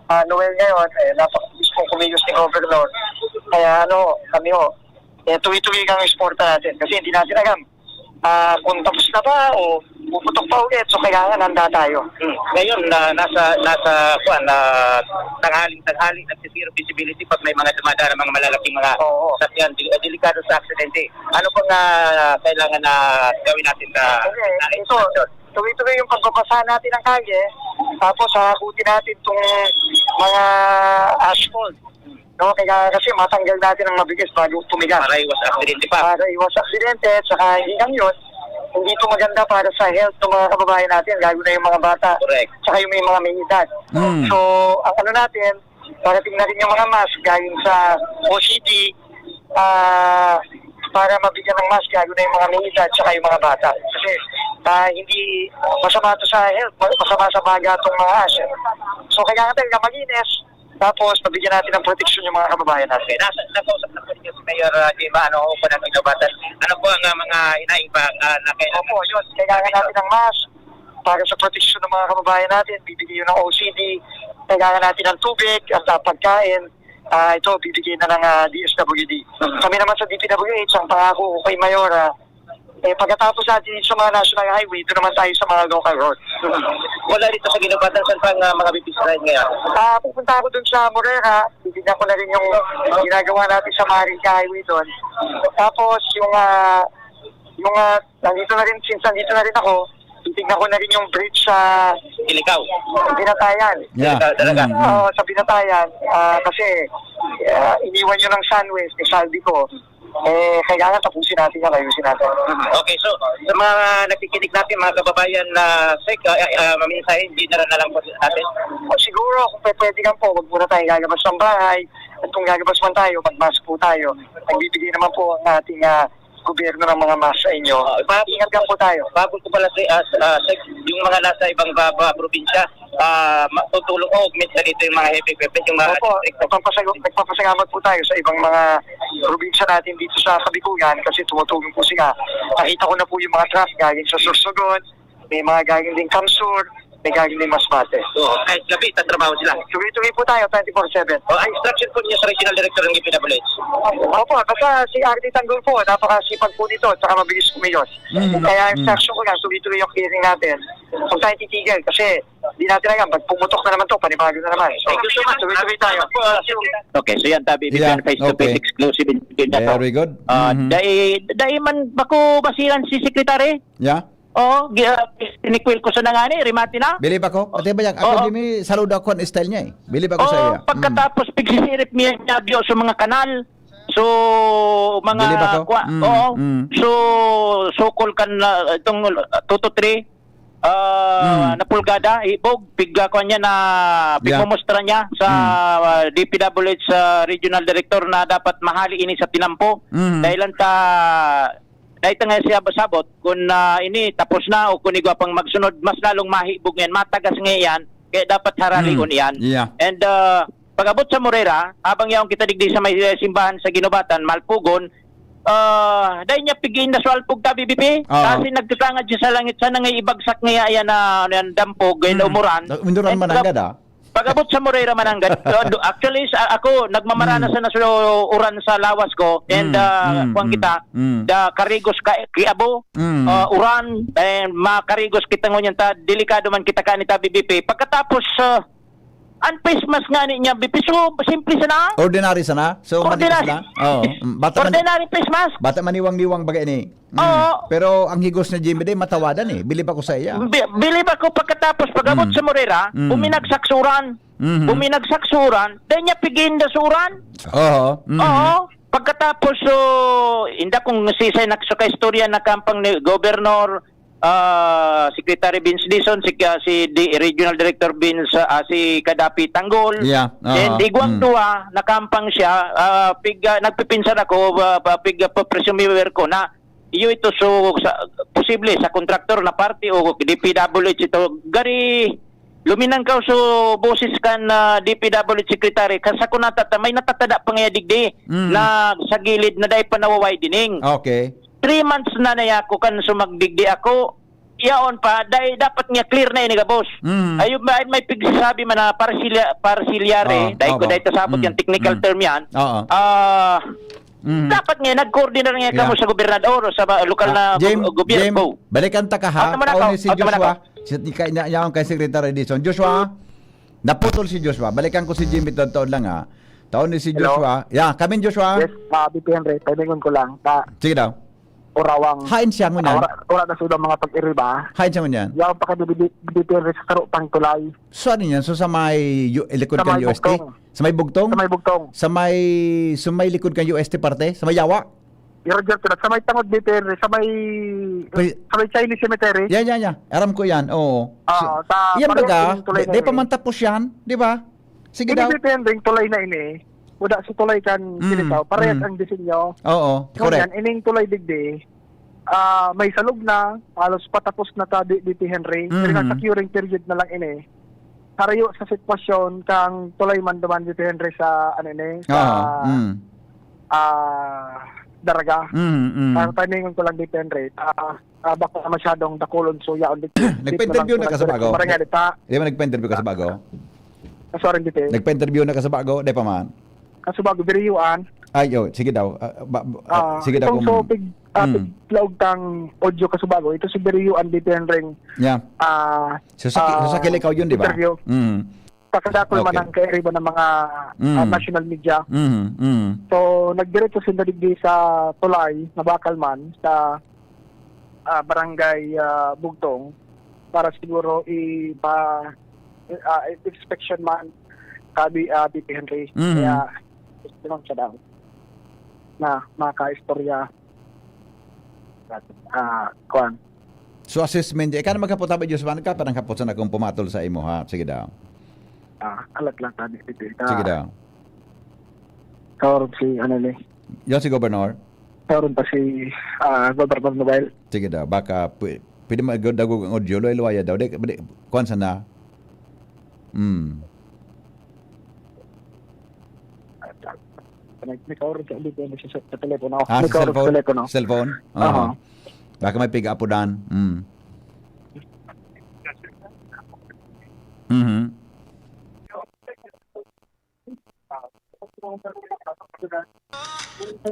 ah, Noel ngayon, eh, napakabis pong kumilos ni Governor. Kaya, ano, kami ho, eh, tuloy-tuloy ang suporta natin kasi hindi natin alam, ah, kung tapos na ba o puputok pa ulit. So, kailangan handa tayo. Hmm. Ngayon, na nasa, nasa, kuwan, na tanghaling-tanghali, nagsisiro visibility pag may mga dumadaan na mga malalaking mga Oo. sakyan, di-, eh, delikado sa aksidente. Ano pang, ah, kailangan na gawin natin sa, Okay, sa ito, instruction? Tuloy-tuloy yung pagbabasahan natin ng kalye, tapos hahakutin natin 'tong mga asphalt. No, kaya kasi matanggal natin ang mabilis bago tumigas. Para iwas aksidente pa. Para iwas aksidente, at saka hindi lang yun, hindi ito maganda para sa health ng mga kababayan natin, lalo na yung mga bata, Correct. Saka yung may mga may edad. Mm. So, ang ano natin, parating na rin yung mga mask galing sa O C D, ah, para mabigyan ng mask, lalo na yung mga may edad, saka yung mga bata. Kasi, ah, hindi masama ito sa health, ma-, masama sa baga itong mga aso. So, kailangan talaga malinis, tapos mabigyan natin ng proteksyon yung mga kababayan natin. Okay, nasa, nakausap na po ninyo si Mayor, ah, Gema, ano, Upo ng Inobatan. Ano po ang, ah, mga hinaing pa, ah, na kailangan? Opo, yun. Kailangan natin ng mask para sa proteksyon ng mga kababayan natin. Bibigay yun ng O C D. Kailangan natin ng tubig at, ah, pagkain. Ah, ito, bibigay na ng, ah, D S W D. Mhm. Kami naman sa D P W H, ang pangako ko kay Mayor, ah, eh, pagkatapos natin sa mga national highway, doon naman tayo sa mga local road. Wala dito sa Ginobatan, saan pang, ah, mga bibisitahin ngayon? Ah, pupunta ako dun sa Morera, titignan ko na rin yung ginagawa natin sa Marinca Highway doon. Tapos, yung, ah, yung, ah, nandito na rin, since nandito na rin ako, titignan ko na rin yung bridge sa Iligaw. Binatayan. Yeah. Talaga. Mm, mm. Oo, sa Binatayan, ah, kasi, ah, iniwan yun ng Sunwest, ni Salvi ko. Eh, kailangan tapusin natin yan, ayusin natin. Okay, so, sa mga nakikinig natin, mga kababayan na, Sec, ah, ah, ah, maminsahe, general na lang po natin. O, siguro, kung pe-, pwede lang po, wag muna tayong lalabas ng bahay. At kung lalabas man tayo, mag-mask po tayo. Nagbibigay naman po ang ating, ah, gobyerno ng mga mask sa inyo. Ah, pa- Ingat lang po tayo. Bago ko pala si, ah, s-, ah, Sec, yung mga nasa ibang ba, ba, probinsya, ah, ma-, tutulong o augment na dito yung mga heavy equipment, yung mga Opo, district. Nagpapasal-, nagpapasalamat po tayo sa ibang mga probinsya natin dito sa Kabikulan kasi tumutulong po sila. Nakita ko na po yung mga truck galing sa Sorsogon, may mga galing din Kamsur, may galing din Masbate. Oo, kahit gabi, tatrabaho sila. Tuloy-tuloy po tayo, twenty-four seven. Oh, ang instruction po niya sa regional director ng D P W H? Opo, basta si R D Tanggol po, napakasipag po nito, tsaka mabilis kumilos. Mm, Kaya mm. instruction ko lang, tuloy-tuloy yung clearing natin. Huwag tayo titigil kasi di natin alam, pag pumutok na naman to, panibago na naman. So, Thank you so much. tuloy-tuloy tayo. Salamat po, ah, Sir. Okay, so yan, tabi, Yeah, Bibian face to face okay. exclusive interview na to. Very good. Ah, Mhm. dai, dai man bako basiran si Secretary? Yeah. Oo, gi-, ah, tinikwil ko sa nangani, rimati na. Bili pa ko? Pati ba yan? Ako, Oo. di mi saludo ako ang style niya eh. Bili pa ko sa Oo, iya. Mm. pagkatapos, pigsisirip niya, niya diyo sa mga kanal. So, mga Bili pa ko? kwa-, Mm, oo. mm. So, sukol kan, ah, itong, ah, two to three. ah, Mm. na pulgada, ibog, pig, ah, kuwan niya na Yeah. pigmumostra niya sa, Mm. ah, D P W H, ah, regional director na dapat mahali ini sa tinampo. Mm. Dahil lang ta, dahil ta nga siya sabot, kung, ah, ini tapos na o kung igwa pang magsunod, mas lalong mahibog ngayon, matagas nga yan, kaya dapat haralion Mm. yan. Yeah. And, ah, pag-abot sa Morera, habang yaon kita digdi sa may, eh, simbahan sa Ginubatan, Malpugon, ah, dai niya pigiin na sa alpog ta, B B P. Oo. Kasi nagtatangad siya sa langit, sana nga ibagsak niya yan na, yan dampog, yan Mm. umuran. Umuran And man pag-, ang gada. pag-abot sa Morera, Mananggad, uh, do-, actually, sa, ako, nagmamaranas Mm. na sa uran sa lawas ko, and, Mm, ah, mm, kuwan mm, kita, mm. da karigos ka, kiabo, Mm. ah, uran, and makarigos kita ngunyan ta, delikado man kita kanita, B B P. Pagkatapos, ah, Ang face mask nga ni niya, B P, so, simple sana. Ordinary sana? So, Ordinary. Manipis na? Oo. Mm, bata man, Ordinary face mask. bata maniwang-niwang baga ini. Mm. Oo. Pero ang higos na Jimmy Day, matawadan eh. Bilib ako sa iya. Bi-, bilib ako pagkatapos, pag-abot Mm. sa Morera, Mm. buminagsak sa uran. Mhm. Buminagsak sa uran, dahil niya piginda sa uran. Oo. Mhm. Oo. Pagkatapos, so, inda kung sisay nakasuka istorya na kampang ni Governor, ah, Secretary Vince Dizon, si, ah, si Di-, Regional Director Vince, ah, si Kadapi Tanggol. Yeah, oo. Then, igwang Mm. duwa, nakampang siya, ah, pig, ah, nagpipinsan ako, ah, pa-, pig, ah, pa-, presumiwer ko na iyo ito, so, sa, posible sa kontraktor na parte o D P W H ito. Gari, luminangkaw so boses kan, ah, D P W H secretary. Kan sa kunata ta, may natatada pa nga digdi Mm. na sa gilid na dai pa nawaway dining. Okay. Three months na naya ako kan sumagdigdi ako. Yaon pa, dai dapat nga clear na ini, gabos. Mm. Ayun ba, ay may pigsasabi man na parsilya-, parsilyare, Oh, dai ko, opo. dai ta sabot Mm, yan, technical mm. term yan. Oo. Ah, Mm. dapat nga, nag-coordinate nga kamo Yeah. sa gobernador o sa ba-, lokal Ah, na Jim, go-, gobyerno. Jim, balikan ta ka, ha? Auto man ako, Taon ni si auto man Joshua, ako. si, kay, nya-, yaon kay Secretary Dizon. Joshua, naputol si Joshua. Balikan ko si Jimmy, taon lang, ha? Taon ni si Hello? Joshua. Yeah, kamin, Joshua? Yes, ah, B P Henry, paningon ko lang, ta Sige daw. Urawang Hain siya ngunyan? Ura, ura na sila mga pag-iriba. Hain siya ngunyan? Yaon pa ka B P Henry sa saro pang tulay. So, ano yan? So, sa may yu-, likod Sa kan may U S T? Bugtong. Sa may Bugtong? Sa may Bugtong. Sa may, sa may likod kan U S T parte? Sa may Yawa? Pero dyan sila, sa may tangod cemetery, sa may, Pre- sa may Chinese cemetery. Yan, yan, yan. Aram ko yan, oo. Oo, So, sa yan pareho baga, yung tulay di, na di pa yun. man tapos yan, di ba? Sige Hindi daw. depending tulay na ini. Wala sa tulay kan Mm, Silitaw. Parehas mm. ang disenyo. Oo, Kung correct. yan, ining tulay digdi, ah, may salog na, halos patapos na ta di, di ti Henry. Pero Mhm. nasa curing period na lang ini. Harayo sa sitwasyon kang tulay man duman di ti Henry sa, ano ini, sa, Oo, mm. ah, Daraga. Mm, mm. Ang timing ko lang di ti Henry, ah, ah, baka masyadong dakulon, so yaon di, di Nagpa-interview naman na ka sa ko bago? Barangay di ta. Di ba nagpa-interview ka sa bago? Ah, sorry, di ti. Nagpa-interview na ka sa bago? Di pa man. Kaso bago, biriyuan. Ay, oh, sige daw. Ah, ba, ba, ah, Ah, sige daw itong kung so, pig-, ah, Mm. piglaog tang audio kasubago, ito si Berio and Dependring, Yeah. ah, So, sa ki-, so, sa ah, Kilikaw yun, di ba? interview. Mm. Pakadakol man Okay. ang kairiba ng mga, Mm. ah, national media. Mm, mm. So, nagdiretso sila digdi sa tulay, na bakal man, sa, ah, barangay, ah, Bugtong, para siguro ipa-, ah, inspection man, sabi, ah, B P Henry. Mm. Kaya, gusto lang siya daw na makaistorya. Ah, kuwan. So, assessment, ika na maghapot-hapot, Diyos man ka, parang hapot sana akong pumatol sa imo, ha? Sige daw. Ah, alat lang, sabi, sige, Sige ah, daw. Karon si, ano ni? Yan si Governor? Karon pa si, ah, Governor Mobile. Sige daw, baka pwe-, pwede mo dagog ang audio, luway-luwaya daw. Di, di, kuwan sana. Hmm. May, may kaurog sa, dito, sa, sa, sa telepono. Ah, May sa kaurog sa cellphone? telepono. Cellphone? Oo. Aha. Baka may piga-apodan. Mm. Mhm.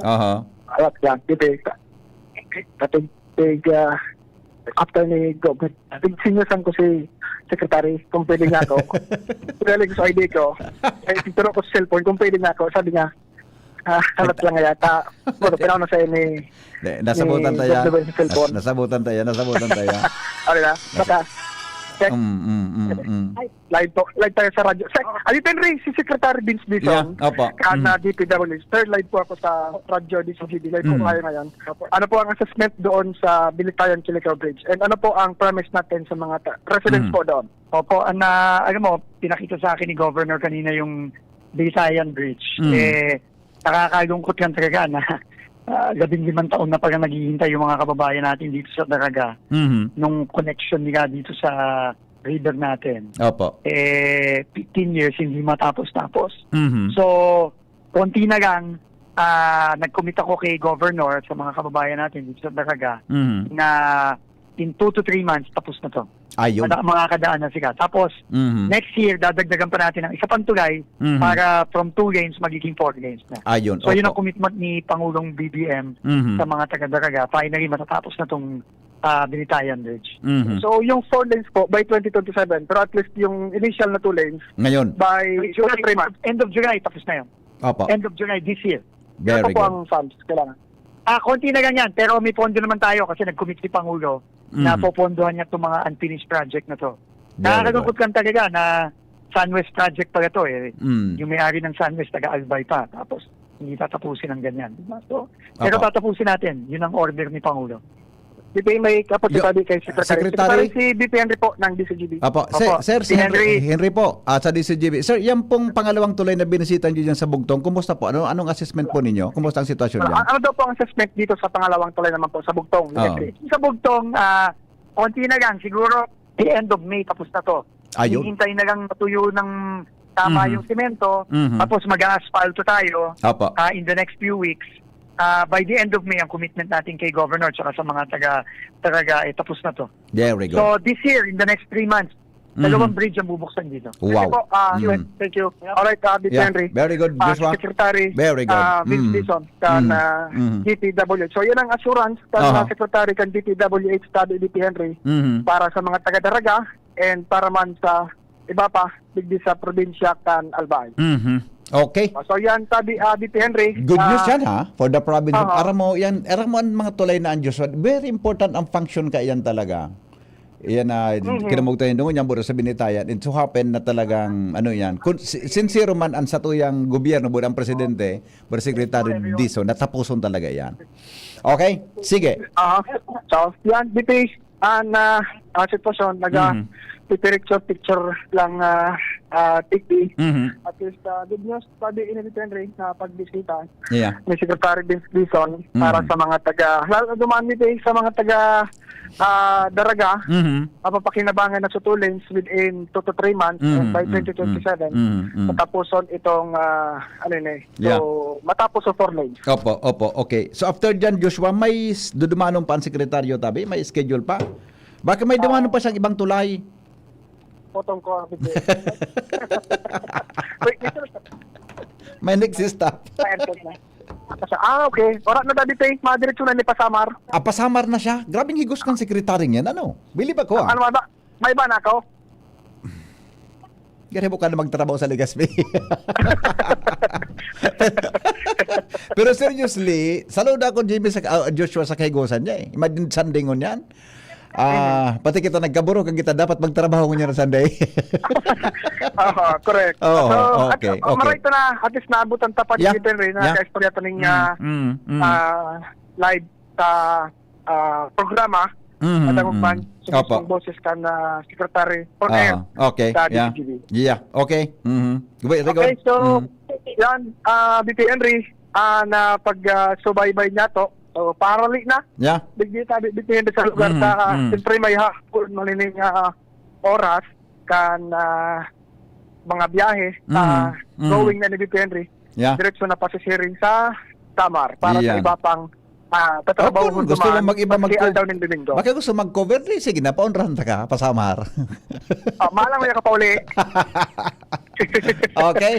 Aha. Alat lang, dito, eh, ka-, katig-, tig, ah, after ni Go, tig-, sinusan ko si secretary kung pwede nga ako. Pinalig ko sa I D ko. Eh, tinuro ko sa cellphone kung pwede nga ako. Sabi niya, ah, alat lang yata. Pero pinauna sa ni, Di, nasabutan ni tayo. Gov Dubay sa cellphone. Nas-, nasabutan tayo, nasabutan tayo. Ano na? Baka, Sec. Mm, mm, mm, mm. Ay, live po. Live tayo sa radyo. Sec, Adi Henry, si Secretary Vince Dizon. Yeah, opo. Kan, Mm. ah, D P W. Third live po ako sa radyo D C G B. Live po Mm. tayo ngayon. Ano po ang assessment doon sa Bilitayan Chilico Bridge? And ano po ang promise natin sa mga ta- residents Mm. po doon? Opo, ang, ah, alam mo, pinakita sa akin ni Governor kanina yung Bilitayan Bridge. Mm. Eh, nakakalungkot lang talaga na, ah, labing limang taon na pala naghihintay yung mga kababayan natin dito sa Daraga Mhm. nung connection nila dito sa river natin. Opo. Eh, fifteen years, hindi matapos-tapos. Mhm. So, konti na lang, ah, nag-commit ako kay Governor at sa mga kababayan natin dito sa Daraga Mhm. na in two to three months, tapos na to. Ayun. Kada, mga kadaan na sila. Tapos, Mhm. next year, dadagdagan pa natin ng isa pang tulay Mhm. para from two lanes, magiging four lanes na. Ayun, So, yun opo. ang commitment ni Pangulong B B M Mhm. sa mga taga-Daraga. Finally, matatapos na tong, ah, Binitayan Bridge. Mhm. So, yung four lanes po, by twenty twenty-seven, pero at least yung initial na two lanes, Ngayon. by July, three months. End of July, tapos na yun. Opo. End of July this year. Very Kaya pa po good. ang funds, kailangan. Ah, konti na lang yan, pero may pondo naman tayo kasi nag-commit si Pangulo na Mhm. popondohan niya itong mga unfinished project na to. Very Nakakalungkot good. lang talaga na Sunwest project pala to eh. Mm. Yung may-ari ng Sunwest, taga Albay pa. Tapos, hindi tatapusin ang ganyan. Di ba? So, pero Opo. tatapusin natin. Yun ang order ni Pangulo. Di ba may kapatid Yo, tabi kay Secretary? Secretary? Secretary si V P Henry po ng D C G B. Apo, Opo. Sir, Sir, si Si Henry, Henry. Henry po, ah, sa D C G B. Sir, yan pong pangalawang tulay na binisita niyo dyan sa Bugtong, kumusta po? Ano, anong assessment po ninyo? Kumusta ang sitwasyon Ano, dyan? ano daw po ang assessment dito sa pangalawang tulay naman po sa Bugtong, Oo. Henry? Sa Bugtong, ah, konti na lang, siguro the end of May tapos na to. Ayun. Hinihintay na lang matuyo ng tama Mhm. yung semento, Mhm. tapos mag-aasfalto tayo, Opo. ah, in the next few weeks. Ah, by the end of May, ang commitment natin kay Governor tsaka sa mga taga, taga, eh, tapos na to. Very good. So, this year, in the next three months, Mhm. dalawang bridge ang bubuksan dito. Wow. Thank you po, ah, Mm. thank you. Alright, ah, V P Yeah, Henry. very good, Ah, Joshua. Secretary, Very good. ah, Vince Mm. Dizon, kan, Mm. ah, Mm. D P W. So, yan ang assurance kan, Aha. ah, Secretary kan D P W H, Tabi V P Henry, Mhm. para sa mga taga-Daraga and para man sa iba pa, digdi sa probinsya kan Albay. Mhm. Okay. Ah, so, yan, Tabi, ah, V P Henry. Good news Ah, yan, ha? For the province of aha. Aramo, yan, Aramo ang mga tulay na ang Diyos. Very important ang function ka yan talaga. Yan na, Mhm. kinamugtayan doon, yan, buro sa Binitayan. It so happen na talagang, ano yan, kung si-, sincero man ang satuyang gobyerno, buro ang presidente, buro secretary Dizon, natapuson talaga yan. Okay? Sige. Ah, so, yan, V P, ang, ah, ah, sitwasyon, naga Mhm. pipiricture-picture lang, ah, ah, T V. Mhm. At least, ah, good news, sabi ni V P Henry, na pagbisita Yeah. ni Secretary Vince Dizon para Mhm. sa mga taga, lalo na duman ni sa mga taga, ah, Daraga, Mhm. mapapakinabangan na sa two lanes within two to three months, and Mhm. by Mhm. twenty twenty-seven, Mhm. Mhm. matapuson itong, ah, ano yun eh, Yeah. so, matapos sa four lanes. Opo, opo. Okay. So, after dyan, Joshua, may s-, dudumanon pa ang sekretaryo, tabi? May schedule pa? Baka may dumanon Ah. pa siyang ibang tulay? Potong ko ang video. Wait, dito. May next stop. May airport na. Sa, ah, okay. Wala na, Daddy Tay. Madiretso na ni Pasamar. Ah, Pasamar na siya? Grabing higos kang sekretary niyan, ano? Bili ba ko, ah? Ano ba? May ba na ako? Gari mo ka na magtrabaho sa Legazpi. Pero seriously, saludo ako, Jimmy, sa, ah, Joshua, sa kahigosan niya eh. Imagine, Sunday ngon yan. Ah, pati kita nagkaburok, ang kita dapat magtrabaho ngunyan na Sunday. Oo, correct. Oo, So, at, okay, uh, okay. maray ito na, at least naabutan ta pa Yeah, dito rin, yeah. nakaistorya ta ning, Mm, ah, mm, mm. ah, live sa, ah, programa, Mhm, Madangog mm. man, sa Opo. mismong boses kan, ah, Secretary on Ah, air okay, sa yeah. D P G B. Yeah, okay. Mhm. Wait, Okay, record. so, Mm. yan, ah, V P Henry, ah, na pag, ah, subaybay niya to, so, parali na. Yeah. Digdi tabi, V P Henry sa lugar Mhm, sa, mhm. siyempre may hapon, malining, ah, oras, kan, ah, mga biyahe, Mhm, ah, mhm. going na ni V P Henry. Yeah. Diretso na pasisiring sa Samar para sa Yeah. iba pang, ah, tatrabaho Opo, gusto mo mag-iba maski mag-co-, aldaw ning Domingo. Baka gusto mag-cover, di, sige na, paunrahan ta ka, Pasamar. Ah, malang may kapauli. Okay.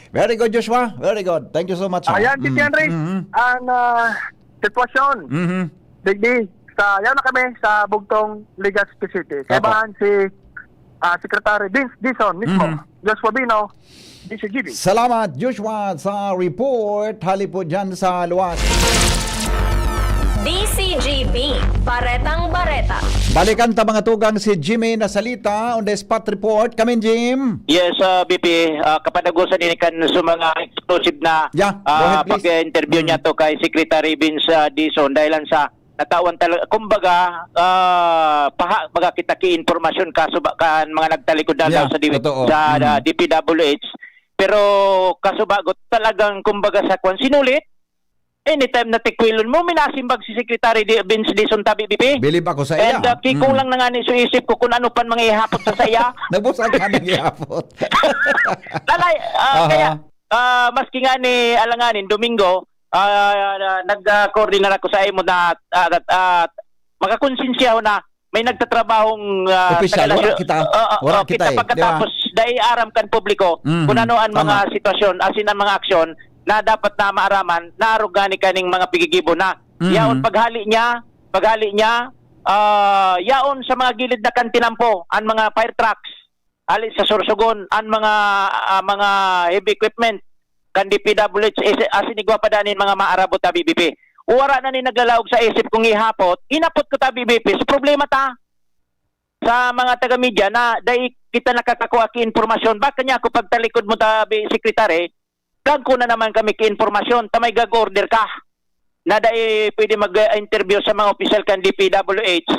Very good, Joshua. Very good. Thank you so much, ha. Ayan, si Mm, Henry, mm. ang, ah, sitwasyon. Mhm. Digdi, sa, yaw na kami sa Bugtong, Legazpi City. Opo. Kaibahan si, ah, Secretary Vince Dizon mismo. Mhm. Joshua Bino, D C G B. Salamat, Joshua, sa report. Hali po dyan sa luwas. D C G B, Baretang Bareta. Balikan ta, mga tugang, si Jimmy Nasalita on the spot report. Kamin, Jim. Yes, uh, B P, uh, kapanagusan ini kan sa mga exclusive na Yeah, go uh, ahead, please. pag-interview niya to kay Secretary Vince uh, Dizon dahil lang sa natawan talaga, kumbaga, uh, paha, baga kita ki informasyon kaso ba kan mga nagtalikod na Yeah, daw sa, D- totoo. sa Mm. uh, D P W H, pero kaso bago talagang kumbaga sa kwan sinulit, anytime na tikwilon mo, minasimbag si Secretary Di- Vince Dizon tabi, B P. Bilib ako sa iya. And uh, kikulang na nga ni sa isip ko kung ano pan mga ihapot sa saya. Nabusag ka nang ihapot. Lalay, ah, Aha. kaya ah, maski nga ni alanganin Domingo, ah, nag-coordinate ako sa imo na ah, ah, makakonsensya ho na may nagtatrabahong ah, Opisyal, taga-nasyo- wala kita. Oo, Wala oo, kita eh, di ba? Pagkatapos, dai aram kan publiko Mhm, kung ano ang mga tama. sitwasyon, asin ang mga aksyon na dapat na maaram na arog gani kaning mga pigigibo na. Mhm. Yaon paghali niya, paghali niya, ah, yaon sa mga gilid na kan tinampo, ang mga fire trucks, hali sa Sorsogon, ang mga ah, mga heavy equipment kan D P W H, is- asin igwa pa danin mga maarabot na B B P. Wara na ni naglalaog sa isip kung ihapot, inapot ko ta B B P sa problema ta. Sa mga taga-media na dai kita nakakakuha ki impormasyon, baka niya ako pagtalikod mo tabi, Secretary, gagko na naman kami ki impormasyon, ta may gag order ka na dai pwede mag-interview sa mga opisyal kan D P W H.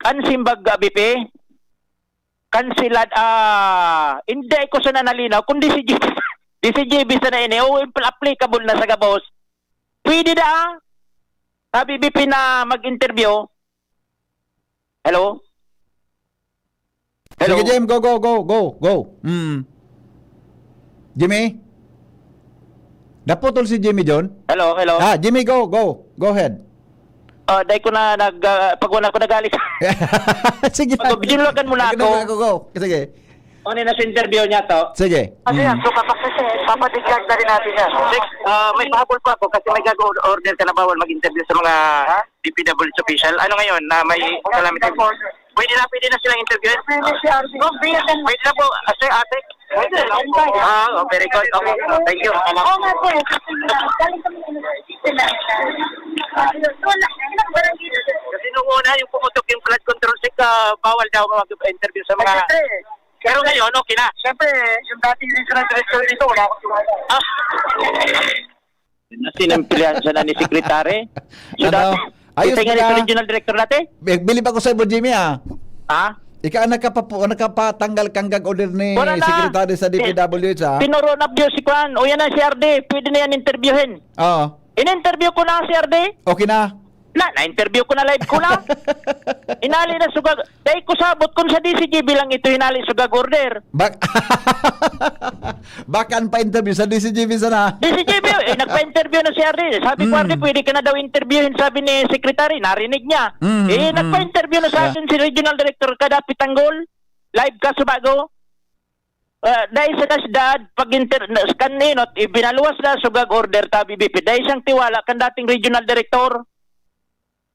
Kan simbag, B P, kansilad, ah, hindi ko sana nalinaw kung D C G B, D C G B sana ini, o impl- applicable na sa gabos. Pwede da, sa B B P na mag-interview. Hello? Hello? Sige, Jim, go, go, go, go, go. Mm. Jimmy? Naputol si Jimmy John? Hello, hello? Ah, Jimmy, go, go. Go ahead. Ah, dai ko na nag ah, pag wala ko nagalit. Sige. Pag-, binulagan mo na Sige, ako. Go, go, go. Sige. Ano na sa interview niya to? Sige. Kasi Mm. yan, so kapag papadiglag na rin natin yan. Six, ah, may pahabol pa ako kasi may gag-order ka na bawal mag-interview sa mga D P W H official. Ano ngayon na may calamity? Pwede na, pwede na silang interview? Pwede si R C. Pwede na po, ate, ate. Ah, oh, very good. Okay, thank you. Oo nga po eh. Kasi galing kami sa system na. Wala. Ilang barangay na. Kasi nung una, yung pumutok yung flood control check, ah, bawal daw mag-interview sa mga... Siyempre, Pero ngayon, okay na. siyempre, yung dating regional director dito, wala akong ginagawa. Ah. Sinimplihan siya na ni Secretary. So, Ano? dati, Ayos kita nga ka. ni regional director dati? Bilib ako sa iyo, Jimmy, ah. Ha? Ika ang nakapapu- ang nakapatanggal kang gag order ni Wala na. Secretary sa D P W H, ah. Tinuro na view si Kwan. O yan na si R D. Pwede na yan interviewin. Oo. In-interview ko na si R D. Okay na. Na, na-interview ko na live ko na. Inali na sugag. Dahil ko sabot kung sa D C G B lang ito inali sugag order. Bak Baka ang pa-interview sa D C G B sana. D C G B, eh, nagpa-interview na si R D. Sabi ko, Mm. R D, pwede ka na daw interviewin, sabi ni Secretary. Narinig niya. Mm, eh, mm. nagpa-interview na sa Yeah. akin si Regional Director Kadapi Tanggol. Live ka sa bago. Ah, dahil sa kasdad, pag inter, na- kaninot, ibinaluwas na sugag order ta B B P. Dahil siyang tiwala kan dating regional director.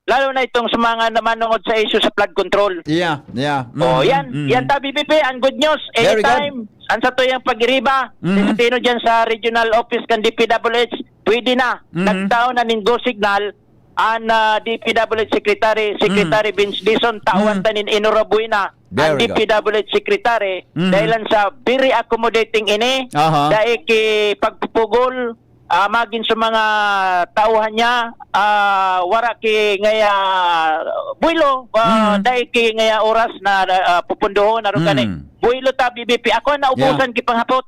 Lalo na itong sa mga namanungod sa issue sa flood control. Yeah, yeah. Oh, Mm, yan. mm. Yan ta B B P, ang good news. Very good. Anytime, ang sa tuyang pag-iriba, Mhm. Sentino dyan sa regional office kan D P W H, pwede na. Mhm. Nagtaon na ning go signal ang ah, D P W H Secretary, Secretary Vince Dizon, tawan Mhm. ta nin enhorabuena ang Very good. D P W H Secretary Mhm. dahil lang sa very accommodating ini, Aha. dahil ki pagpupugol, ah, magin sa mga tauhan niya, ah, wara ki ngaya buwelo, ah, Mhm. dahil ki ngaya oras na ah, pupundohon, aron kani. Mhm. Buwelo ta, B B P. Ako na ubusan ki panghapot.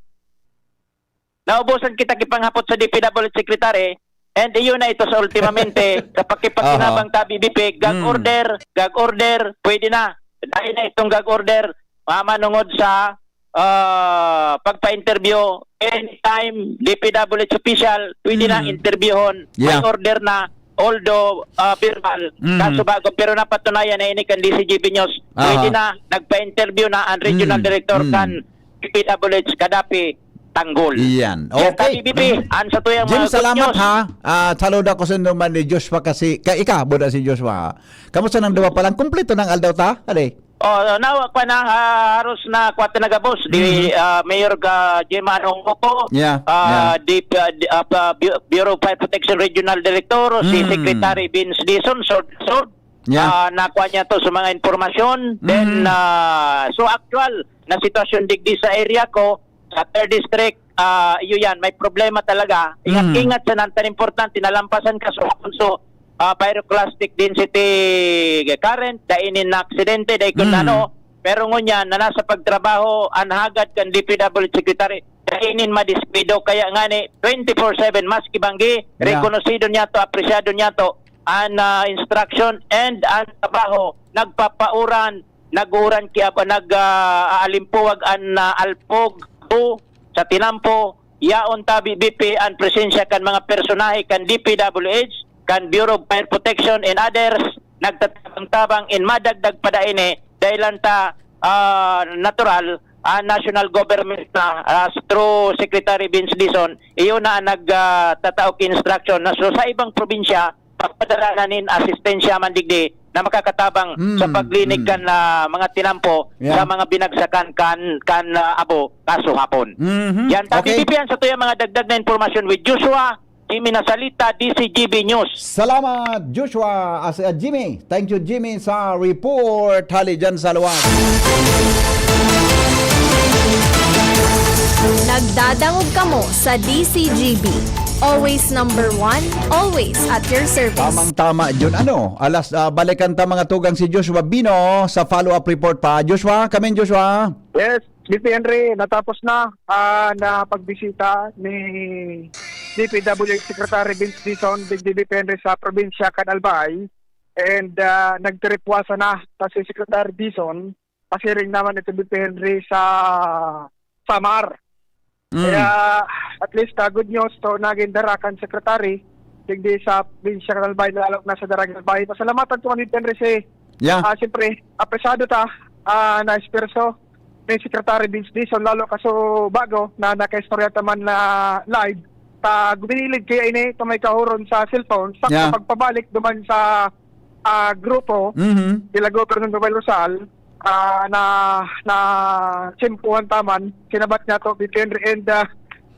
Naubusan kita ki panghapot sa D P W H Secretary, and iyon na ito sa ultimamente, kapag kipakinabang ta, B B P, gag Mm. order, gag order, pwede na. Dahil na itong gag order, mamanungod sa ah, pagpa-interview, anytime, D P W H official, pwede na Mm. interviewon, may Yeah. order na, although ah, verbal, Mm. kaso bago, pero napatunayan na ini kan D C G B News, Aha. pwede na, nagpa-interview na ang regional Mm. director Mm. kan D P W H Kadapi Tanggol. Iyan. Yan, Okay. B B P, ang sa tuyang Jim, mga good salamat news. Ha. Ah, saludo ako sa naman ni Joshua kasi, ka, ika, buda si Joshua. Ha? Kamusta nang duwa pa lang? Kumpleto ng aldaw ta? Ade? Oh, nawa pa na, ah, haros na kwat na gabos di, Mhm. ah, Mayor ka Gemma Anongo po, Yeah, ah, yeah. di, ah, di, ah, pa-, Bu-, Bureau of Fire Protection Regional Director, si Mm. Secretary Vince Dizon, Sud, Sud. Yeah. Ah, nakuha niya to sa mga impormasyon. Then, Mhm. ah, so actual na sitwasyon digdi sa area ko, sa third district, ah, iyo yan, may problema talaga. Ingat-ingat Mm. sa nan tan importante, nalampasan ka sa so, ah, pyroclastic density current, dai nin na aksidente, dai kun Mm. ano. Pero ngunyan, na nasa pagtrabaho, an hagad kan D P W Secretary, dai nin madiskuido. Kaya ngani, twenty-four seven, maski banggi, Yeah. rekonosido niya to, apresyado niya to, an, ah, instruction and an trabaho, nagpapauran, nag-uuran ki apa, nag, ah, aalimpuwag an, ah, alpog, bu, sa tinampo, yaon tabi, B P, an presensya kan mga personahe kan D P W H, kan Bureau of Fire Protection and others, nagtatabang-tabang in madagdag pa da ini, dahil lang ta, ah, natural, ah, national government na, ah, through Secretary Vince Dizon, iyo na ang nag, ah, tatao ki instruction na so sa ibang probinsya, papadala na nin asistensya man digdi na makakatabang Mm, sa paglinig mm. kan, ah, mga tinampo Yeah. sa mga binagsakan kan, kan, ah, abo, kaso hapon. Mhm. Yan, tabi Okay. Bibian sa tuyang mga dagdag na impormasyon with Joshua, Jimmy Nasalita, D C G B News. Salamat, Joshua, as, ah, Jimmy. Thank you, Jimmy, sa report. Hali dyan sa luwas. Nagdadangog kamo sa D C G B. Always number one, always at your service. Tamang-tama, Jun. Ano? Alas, ah, balikan ta mga tugang si Joshua Bino sa follow-up report pa. Joshua, come in, Joshua. Yes, B P Henry, natapos na, ah, na pagbisita ni D P W Secretary Vince Dizon, digdi B P Henry sa probinsya kan Albay. And, ah, nagtiripwasa na ta si Secretary Dizon, pasiring naman ito, B P Henry, sa Samar. Mm. Kaya, at least, ah, good news to naging dara kan Secretary digdi sa probinsya kan Albay, lalo na sa Daraga Albay. Pasalamatan ko kami, Henry, si, Yeah. ah, siyempre, apresado ta, ah, na esfuerso ni Secretary Vince Dizon, lalo kaso bago na nakaistorya ta man na live, ta gumilid kaya ini, ta may kahuron sa cellphone, sa Yeah. pagpabalik duman sa, ah, grupo, Mhm. nila Governor Noel Rosal, ah, na, na simpuhan ta man, sinabat niya to, B P Henry, and, ah,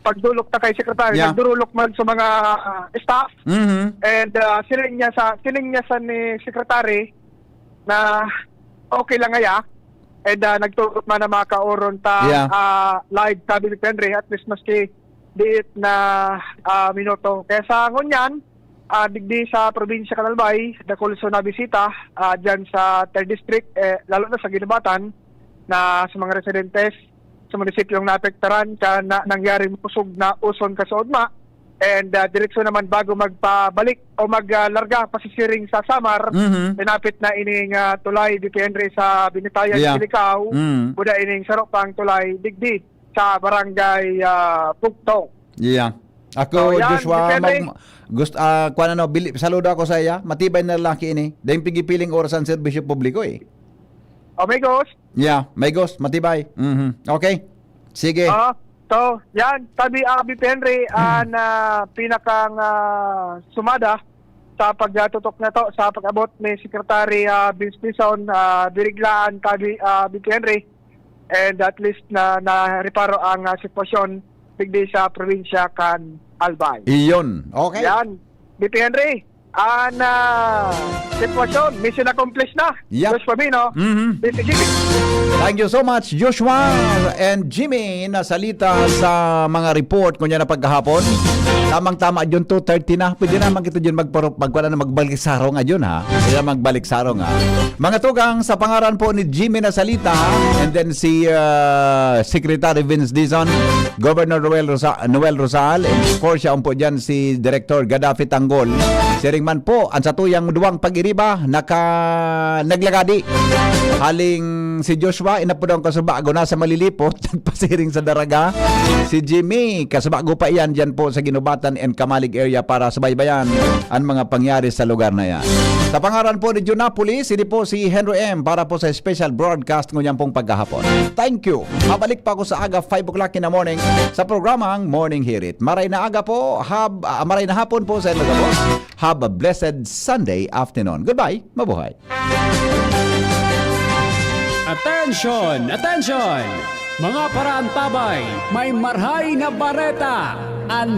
pagdulok ta kay Secretary, Yeah. nagdurulok man sa mga, ah, staff. Mhm. And, ah, siling niya sa, siling niya sa ni Secretary na okay lang ngaya. And, ah, nagtugot man ang mga kaoron ta, Yeah. ah, live, sabi ni Henry, at least maski diit na, ah, minuto. Kaya sa ngunyan, ah, digdi sa probinsya kan Albay, dakul so nabisita, ah, dyan sa third district, eh, lalo na sa Guinobatan, na sa mga residentes sa munisipyong naapektaran kan na, nangyaring kusog na uson kasaudma. And, ah, direksyon naman bago magpabalik o maglarga pasisiring sa Samar, Mhm. pinapit na ining, ah, tulay, D P Henry, sa Binitayan, Yeah. Silicao, Mm. kuda ining saro pang tulay, digdi sa barangay, ah, Bugtong. Yeah. Ako, So, yan, Joshua, depende. mag-, gust-, ah, kwan ano, bili-, saludo ako sa iya. Matibay na lalaki ini. Dahil pigipiling oras ang serbisyo publiko eh. Amigos? Yeah, amigos, matibay. Mhm. Okay. Sige. Ah, so, yan, sabi, ah, B P Henry, ah, na pinakang, ah, sumada sa pagtutok na to, sa pag-abot ni Secretary, ah, Vince Dizon, ah, biriglaan, sabi, ah, B P Henry. And at least na, na reparo ang, ah, sitwasyon digdi sa probinsya kan Albay. Iyon. Okay. Yan. B P Henry, ang, ah, sitwasyon, mission accomplished na. Yep. Diyos pa, no? Mhm. B P G P. Thank you so much, Joshua and Jimmy, na salita sa mga report ko niya na pagkahapon. Tamang-tama yun, two thirty na. Pwede naman kita dyan magparo-, magkuha na magbalik sarong ayun, ha? Kaya magbalik sarong, ha? Mga tugang, sa pangaran po ni Jimmy Nasalita, and then si, ah, Secretary Vince Dizon, Governor Noel Rosa-, Noel Rosal, and of course, siya po dyan si Director Gaddafi Tanggol. Siring man po, ang satuyang duwang pag-iriba, naka-, naglagadi. Haling si Joshua, inapod ang kasubago na sa Malilipot, nagpasiring sa Daraga. Si Jimmy, kasubago pa iyan dyan po sa Ginubatan and Kamalig area para subaybayan ang mga pangyari sa lugar na yan. Sa pangaran po ni Junapolis, hindi po si Henry M para po sa special broadcast ngunyan pong paghahapon. Thank you. Mabalik pa ako sa aga, five o'clock in the morning, sa programang Morning Hirit. Maray na aga po, hab-, ah, maray na hapon po sa inyo gabos. Have a blessed Sunday afternoon. Goodbye. Mabuhay. Attention! Attention! Mga paraantabay, may marahay na bareta! An